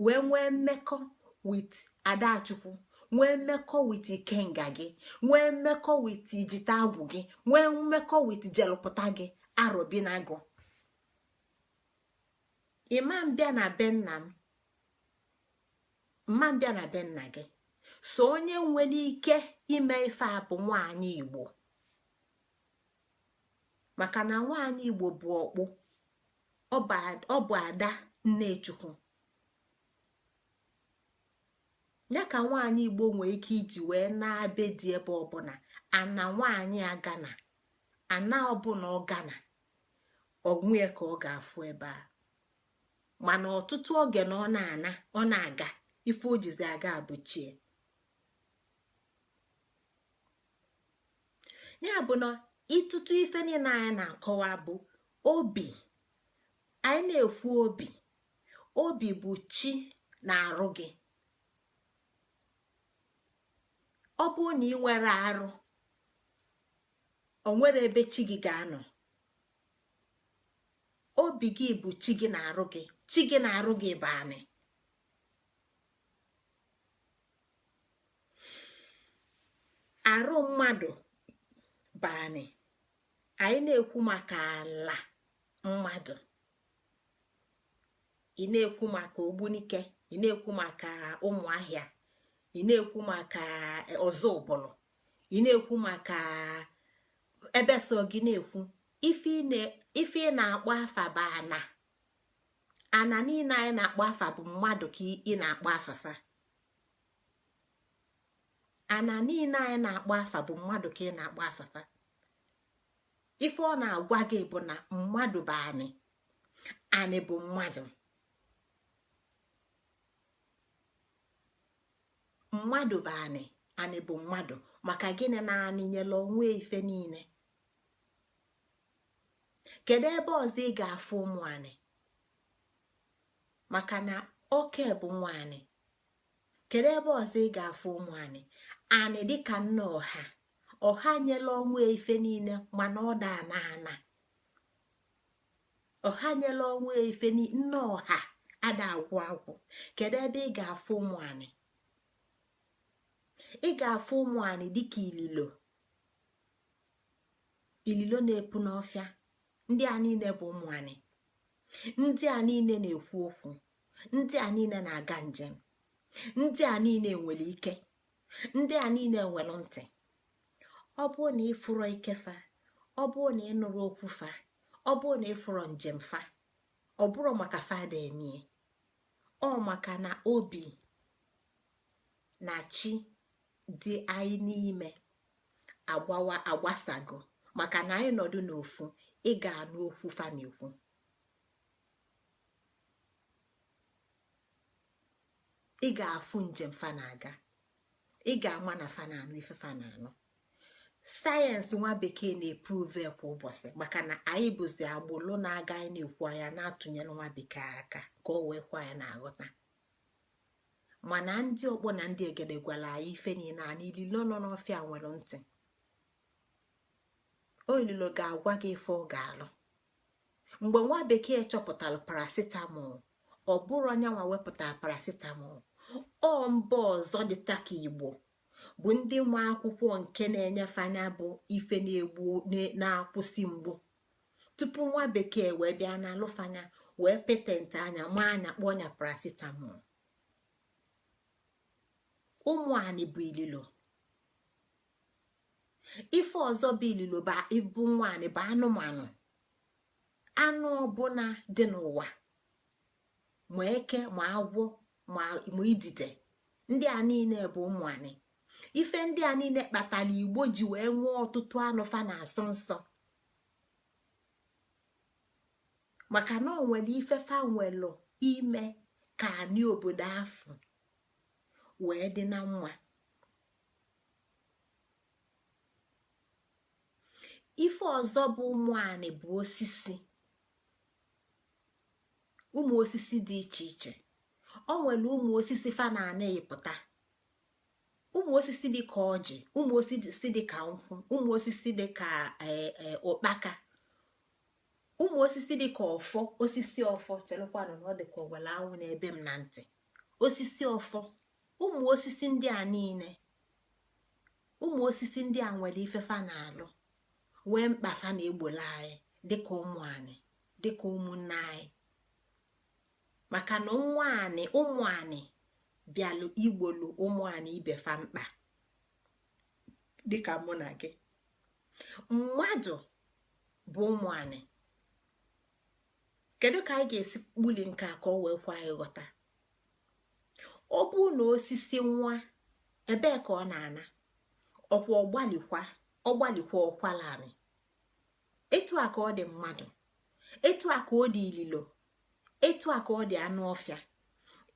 wee nwee mmekọ with Adachukwu, nwee mmekọ with ikenga gị, nwee mmekọ with ijite agwụ gị, nwee mmekọ with jelụpụta gị, Arọbinagụ. Ịma mbịa na be nna m, mma mbịa na be nna gị. So onye nwere ike ime ife a bụ nwaanyị Igbo, maka na nwaanyị Igbo bụ ọkpụ, ọ bụ ada Nnechukwu. Ya ka nwaanyị Igbo nwee ike iji wee na-abe dị ebe ọbụla ana nwaanyị agana ana ọbụla ọ gana onwe ka ọ ga-afụ ebe a. Mana ọtụtụ oge na ọ na-ana, ọ na-aga, ife o jizi aga bụ chie. Ya bụ na ịtụtụ ife niile anyị na-akọwa bụ obi. Anyị na-ekwu obi, obi bụ chi na-arụ gị. Ọ bụrụ na ị nwere arụ, o nwere ebe chi gị ga-anọ. Obi gị bụ chi gị na-arụ gị, chi gị na-arụ gị bụ anị. Arụ mmadụ Bụ anị. Anyị na-ekwu maka ala mmadụ, ị na-ekwu maka Ogbunike, ị na-ekwu maka Ụmụahịa, ị na-ekwu maka Ọzọbụlụ, ị na-ekwu maka ebe so gị na-ekwu. Ife ị na-akpọ afa bụ ana. Ana niile anyị na-akpọ afa bụ mmadụ ka ị na-akpọ afafa. Ana niile anyị na-akpọ afa bụ mmadụ ka ị na-akpọ afafa. Ife ọ na-agwa gị bụ na mmadụ bụ anị, anị bụ mmadụ. Mmadụ bụ anị, anị bụ mmadụ. Maka gịnị? Na anị nyere onwe ife niile. Kedu ebe ọzọ ị ga-afụ ụmụ anị? Maka na oke bụ nwa anị. Kedu ebe ọzọ ị ga-afụ ụmụ anị? Anị dịka nna ọha. Ọha nyela onwe ife niile, mana ọ da ana ana. Ọha nyela onwe ife, nne ọha ada agwụ agwụ. Kedu ebe ị ga-afụ ụmụ anị? Ị ga-afụ ụmụ anị dịka ililo. Ililo na-epu n'ọfịa. Ndị a niile bụ ụmụ anị. Ndị a niile na-ekwu okwu. Ndị a niile na-aga njem. Ndị a niile nwere ike. Ndị a niile nwere ntị. Ọ bụrụ na ị fụrọ ike fa, ọ bụrụ na ị nụrụ okwu fa, ọ bụrụ na ị fụrọ njem fa, ọ bụrụ maka fada emie, ọ maka na obi na chi dị anyị n'ime agbawa agbasago. Maka na anyị nọdụ n'ofu, ị ga-anụ okwu fa na-ekwu. Ị ga-afụ njem fa na-aga. Ị ga-ama na fa na-anụ ife fa na-anụ. Sayensị nwa bekee na-eprove kwa ụbọchị, maka na anyị bụzi agbụlụ na-aga. Anyị na-ekwu anya na-atụnyere nwa bekee aka ka o wee kwa anyị na-aghọta. Mana ndị ọgbọ na ndị egede gwara anyị ife niile. Anyị ililo nọ n'ọfịa nwere ntị. O ililo ga-agwa gị ife ọ ga-alụ. Mgbe nwa bekee chọpụtara paracetamol, ọ bụrụ onyanwa wepụtara paracetamol. Ọ mba ọzọ dịta ka Igbo bụ ndị nwe akwụkwọ nke na-enyefe anya bụ ife na-egbu, na-akwụsị mgbu, tupu nwa bekee wee bịa na alụfanya wee patent anya ma anya kpọọ nya paracetamol. Ụmụ anị bụ ililo. Ife ọzọ bụ ililo bụ nwa anị bụ anụmanụ. Anụ ọbụla dị n'ụwa, ma eke, ma agwọ, ma idide, ndị a niile bụ ụmụ anị. Ife ndị a niile kpatara Igbo ji wee nwee ọtụtụ anụ fa na-asọ nsọ, maka na ọ nwere ife fa nwelụ ime ka anị obodo afụ wee dị na mma. Ife ọzọ bụ ụmụ anị bụ osisi, ụmụ osisi dị iche iche. O nwere ụmụ osisi fa na anaghị pụta, ụmụ osisi dị ka ọjị, ụmụ osisi dị ka nkwụ, ụmụ osisi dị ka ụkpaka, ụmụ osisi dị ka ọfọ. Osisi ọfọ, chelụkwanụ na ọ dị ka ọwere anwụ n'ebe m na ntị. Osisi ọfọ, ụmụ osisi ndị a niile, ụmụ osisi ndị a nwere ife fa na-alụ, nwee mkpa fa na-egbolo anyị dịka ụmụ anyị, dịka ụmụnne anyị. Maka na nwa anị, ụmụ anị bịalụ igbolu ụmụ anị ibe fa mkpa, dịka mụ na gị. Mmadụ bụ ụmụ anị. Kedu ka anyị ga-esi kpuli nke a ka ọ wee kwa anyị ghọta? Ọ bụ na osisi nwa, ebee ka ọ na-ana? Ọkwa ọgbalikwa, ọgbalikwa ọkwala anị. Etu a ka ọ dị mmadụ, etu a ka ọ dị ililo, etu a ka ọ dị anụ ọfịa.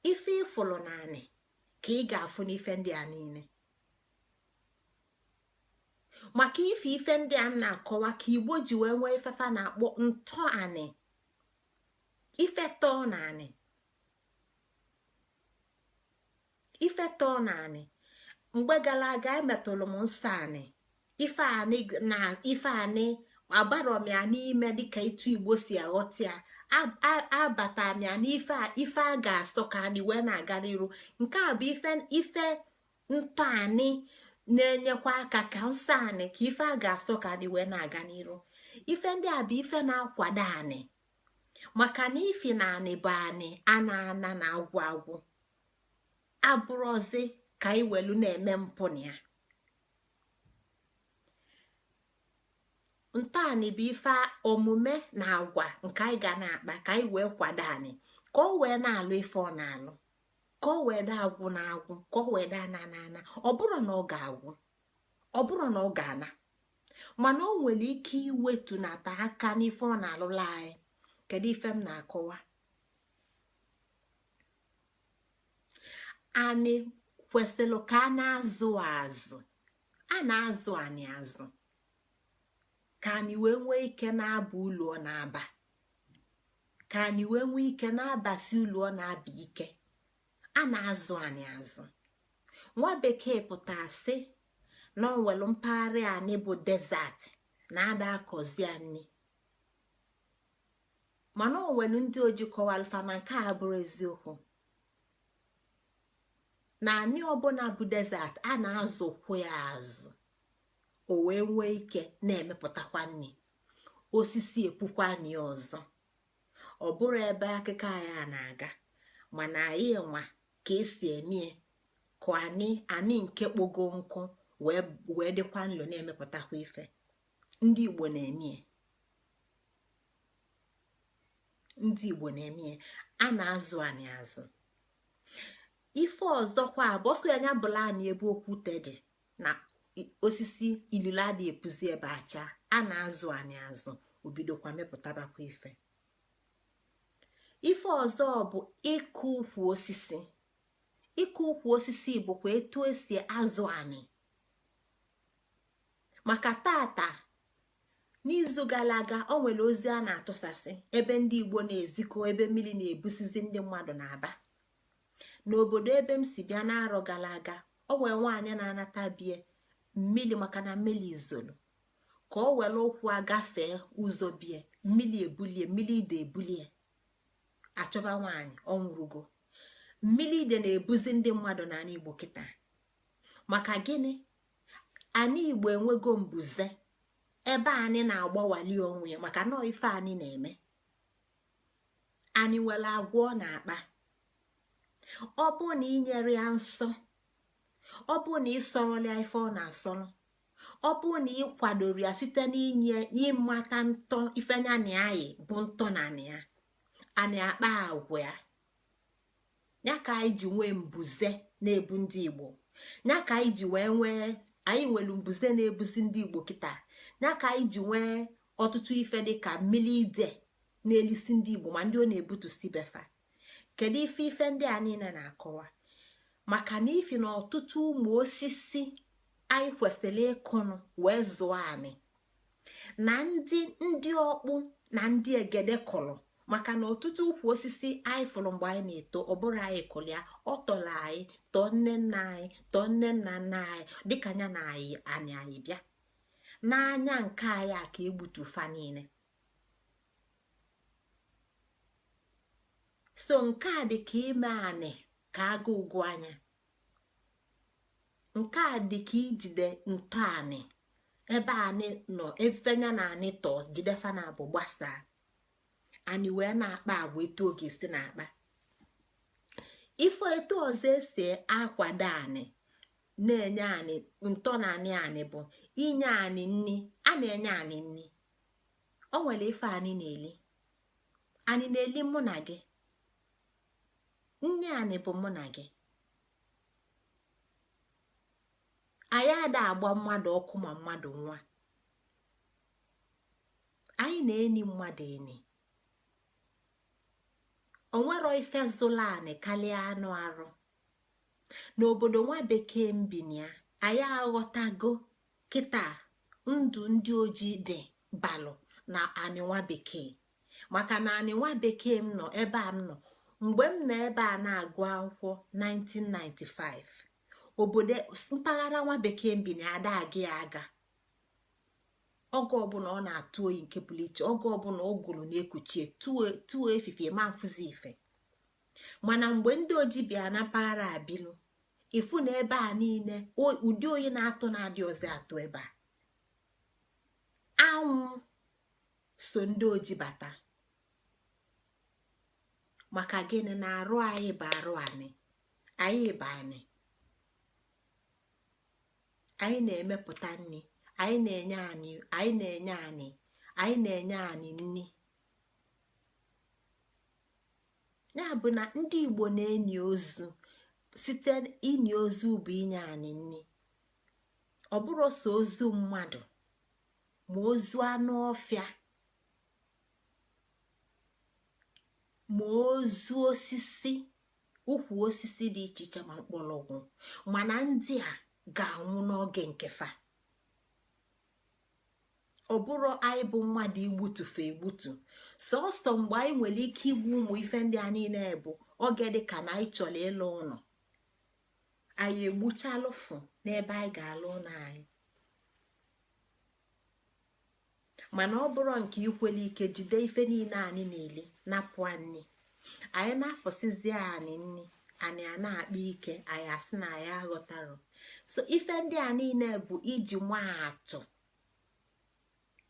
Ife ịfụlụ na anị ka ị ga-afụ n'ife ndị a niile. Maka ife ife ndị a na-akọwa ka Igbo ji wee nwee ifefa na-akpọ ntọ anị, ife tọọ na anị, ife tọọ na anị. Mgbe gara aga emetụrụ m nsọ anị, ife anị na ife anị abarọ m ya n'ime dịka etu Igbo si aghọta ya. Abata m ya n'ife ife a ga-asọ ka anyị wee na-aga n'iru. Nke a bụ ife ife ntọ anị. Na-enyekwa aka ka nsọ anị, ka ife a ga-asọ ka anyị wee na-aga n'iru. Ife ndị a bụ ife na-akwado anị, maka na ifi na anị bụ anị a na-ana na agwụ agwụ abụrụzi ka anyị welu na-eme mpụ na ya. Ntọanị bụ ife omume na agwa nke anyị ga na-akpa ka anyị wee kwado anị, ka ọ wee na-alụ ife ọ na-alụ, ka ọ wee daa agwụ na agwụ, ka ọ wee daa na ana ana. Ọ bụrụ na ọ ga-agwụ, ọ bụrụ na ọ ga-ana, mana o nwere ike iwetunata aka n'ife ọ na-alụla anyị. Kedu ife m na-akọwa? Anị kwesịrị ka a na-azụ azụ, a na-azụ anị azụ, ka anyị wee nwee ike na-aba ulu ọ na-aba, ka anyị wee nwee ike na-abasi ulu ọ na-aba ike. A na-azụ anị azụ. Nwa bekee pụta sị na ọ nwere mpaghara anị bụ desert na ada akọzi anị, mana o nwere ndị oji kọwalfa na nke a bụrụ eziokwu, na anị ọbụla bụ desert a na-azụkwu ya azụ, o wee nwee ike na-emepụtakwa nri, osisi epukwa nri ọzọ. Ọ bụrụ ebe akụkọ anyị a na-aga, mana anyị nwa ka esi eme ka anị anị nke kpogo nkụ wee dịkwa nlo na-emepụtakwa ife. Ndị Igbo na-eme, ndị Igbo na-eme, a na-azụ anị azụ. Ife ọzọkwa bụ ọsọ ya anya bụla anị ebe okwute dị na osisi ilile adị epuzi ebe acha, a na-azụ anị azụ, obidokwa mepụtabakwa ife. Ife ọzọ bụ ịkụ ukwu osisi. Ịkụ ukwu osisi bụkwa etu esi azụ anị. Maka tata, n'izu gara aga, o nwere ozi a na-atụsasị ebe ndị Igbo na-ezikọ, ebe mmiri na-ebusizi ndị mmadụ na-aba n'obodo ebe m si bịa. N'arọ gara aga, o nwere nwaanyị na-anata bie mmiri, maka na mmiri zoro, ka o were ụkwụ agafee ụzọ bie, mmiri ebulie, mmiri ide ebulie. Achọba nwaanyị, ọ nwụrụgo. Mmiri ide na-ebuzi ndị mmadụ n'ala Igbo kịta. Maka gịnị? Anyị Igbo enwego mbuze ebe anyị na-agbawali onwe ya, maka nọọ ife anyị na-eme. Anyị nwere agwa ọ na-akpa. Ọ bụ na inyere ya nsọ, ọ bụ na ị sọrọla ife ọ na-asọrọ, ọ bụ na ị kwadoro ya site n'inye ịmata ntọ ife nya na anyị bụ ntọ na anị ya, anyị akpa agwa ya. Ya ka anyị ji nwee mbuze na-ebu ndị Igbo, ya ka anyị ji wee nwee, anyị nwere mbuze na-ebuzi ndị Igbo kịta, ya ka anyị ji nwee ọtụtụ ife dị ka mmiri ide na-elisi ndị Igbo, ma ndị ọ na-ebutusi befa. Kedu ife ife ndị a niile na-akọwa? Maka na ifi na ọtụtụ ụmụ osisi anyị kwesịrị ịkụnụ wee zụọ anị na ndị ọkpụ na ndị egede kụrụ, maka na ọtụtụ ukwu osisi anyị fụrụ mgbe anyị na-eto, ọ bụrụ anyị kụrụ ya, ọ tọrọ anyị, tọọ nne nna anyị, tọọ nne nna nna anyị, dịka anya na anyị anyị anyị bịa n'anya nke anyị a ka egbutu fa niile. So nke a dị ka ime anị ka aga ụgwọ anya, nke a dị ka ijide ntọ anị ebe anị nọ, efenya na anị tọọ, jide fa na abụ gbasaa, anyị wee na-akpa agwa etu oge si na-akpa. Ife etu ọzọ esi akwado anị na-enye anị ntọ na anị anị bụ inye anị nni. A na-enye anị nni. O nwere ife anyị na-eli. Anyị na-eli mụ na gị. Nni anị bụ mụ na gị. Anyị ada agba mmadụ ọkụ ma mmadụ nwa. Anyị na-eni mmadụ eni. O nwero ife zụlụ anị karịa anụ arụ. N'obodo nwa bekee m bi na ya, anyị aghọtago kịta ndụ ndị ojii dị balụ na anị nwa bekee. Maka na anị nwa bekee m nọ ebe a m nọ mgbe m nọ ebe a na-agụ akwụkwọ 1995, obodo mpaghara nwa bekee m bi na ada aga ya aga. Oge ọbụla ọ na-atụ oyi nke pụrụ iche, oge ọbụla ụgụrụ na-ekuchie tuo efifie ma mfụzi ife. Mana mgbe ndị ojii bịa na mpaghara abilu, Ifu na ebe a niile, ụdị oyi na-atụ na-adị ọzọ atụ ebe a. Anwụ so ndị oji bata. Maka gịnị? Na arụ anyị bụ arụ anị. Anyị bụ anị. Anyị na-emepụta nri. Anyị na-enye anyị, anyị na-enye anyị, anyị na-enye anyị nri. Ya bụ na ndị Igbo na-eni ozu. Site ini ozu bụ inye anyị nri. Ọ bụrụ sọ ozu mmadụ, ma ozu anụ ọfịa, ma ozu osisi, ukwu osisi dị iche iche, ma mkpọrọgwụ, mana ndị a ga-anwụ n'oge nke fa. Ọ bụrụ anyị bụ mmadụ igbutufe egbutu sọsọ mgbe anyị nwere ike igbu ụmụ ife ndị a niile bụ oge dị ka na anyị chọrọ ịlụ ụlọ. Anyị egbuchalụfụ n'ebe anyị ga-alụ ụlọ anyị. Mana ọ bụrụ nke ikwele ike jide ife niile anyị na-eli napụ anyị, anyị na-apụsịzi anyị nni, anyị a na-akpa ike, anyị asị na anyị aghọtarọ. So ife ndị a niile bụ iji maa atụ,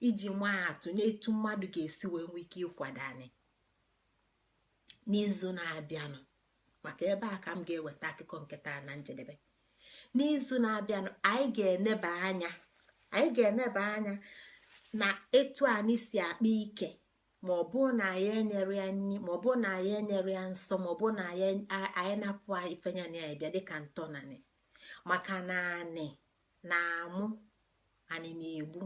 iji maa atụ n'etu mmadụ ga-esi wee nwee ike ịkwado anyị. N'izu na-abịanụ, maka ebe a ka m ga-eweta akụkọ nke taa na njedebe, n'izu na-abịanụ anyị ga-eneba anya, anyị ga-eneba anya na etu anyị si akpa ike ma ọ bụ na anyị enyere ya nri, ma ọ bụ na anyị enyere ya nsọ, ma ọ bụ na anyị napụ ife ya na ya bịa dịka ntọnanị. Maka na anị na-amụ, anị na-egbu.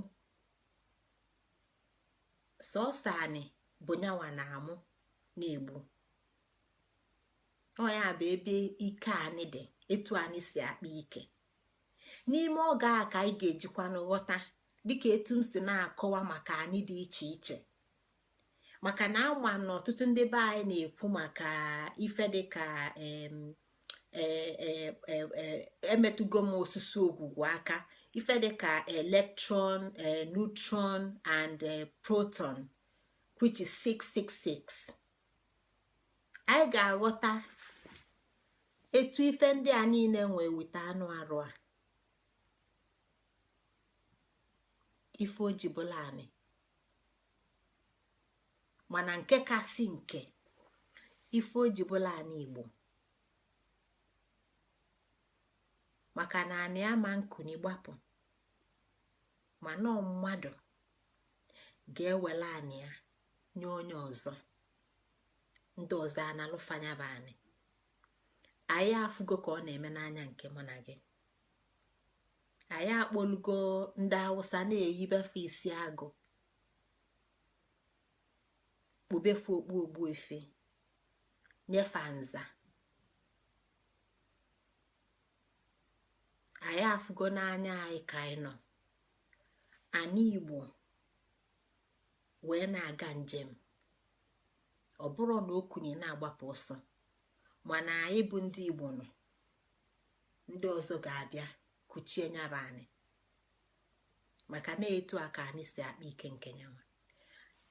Sọsọ anị bụ nyanwa na-amụ na-egbu. Ọ ya bụ ebe ike anyị dị, etu anyị si akpa ike. N'ime oge a ka anyị ga-ejikwanụ ghọta dịka etu m si na-akọwa maka anyị dị iche iche, maka na ama na ọtụtụ ndị be anyị na-ekwu maka ife dịka emetụgo m osisi ogwugwu aka, ife dịka electron, neutron and proton, which is 666. Anyị ga-aghọta etu ife ndị a niile nwee wite anụ arụ a, ife o ji bụla anị. Mana nke kasị nke, ife o ji bụla anị Igbo, maka na anị ama nkuni gbapụ, mana mmadụ ga-ewele anị ya nye onye ọzọ, ndị ọzọ analụfanya bụ anị. Anyị afụgo ka ọ na-eme n'anya nke mụ na gị. Anyị akpọlugo ndị Awụsa na-eyibefe isi agụ, kpubefe okpu ogbu efe, nyefe nza. Anyị afụgo n'anya anyị ka anyị nọ anị Igbo wee na-aga njem. Ọ bụrụ na okunye na-agbapụ ọsọ, mana anyị bụ ndị Igbo nọ, ndị ọzọ ga-abịa kuchie nyaba anyị, maka na etu a ka anyị si akpa ike nke nyanwa.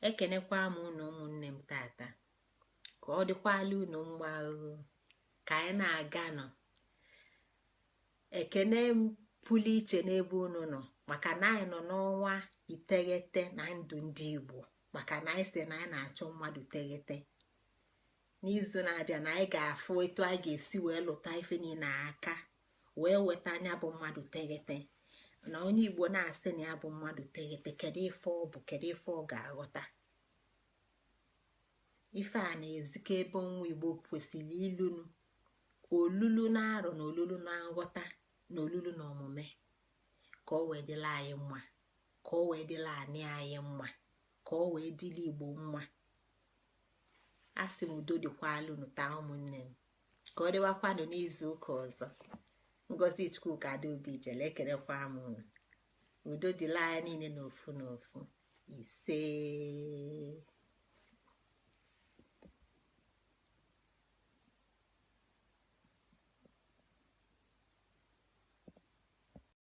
Ekenekwa m unu ụmụnne m tata, ka ọ dịkwala unu mma, ka anyị na-aga nọ. Ekene m pụrụ iche n'ebe unu nọ, maka na anyị nọ n'ọnwa iteghete na ndụ ndị Igbo, maka na anyị sị na anyị na-achọ mmadụ teghete. N'izu na-abịa na anyị ga-afụ etu anyị ga-esi wee lụta ife niile aka wee weta anya bụ mmadụ teghete. Na onye Igbo na-asị na ya bụ mmadụ teghete, kedu ife ọ bụ? Kedu ife ọ ga-aghọta? Ife a na-ezikọ ebe nwa Igbo kwesịrị ilunu olulu na arụ na olulu na nghọta na olulu na omume, ka ọ wee dịla anyị mma, ka ọ wee dịla anị anyị mma, ka ọ wee dịla Igbo mma. A sị m udo dịkwala unu taa ụmụnne m, ka ọ dịwakwanụ n'izu ụka ọzọ. Ngozi Chukwuka Adaobi jele ekelekwa m unu. Udo dịla anyị niile n'ofu n'ofu. Ise.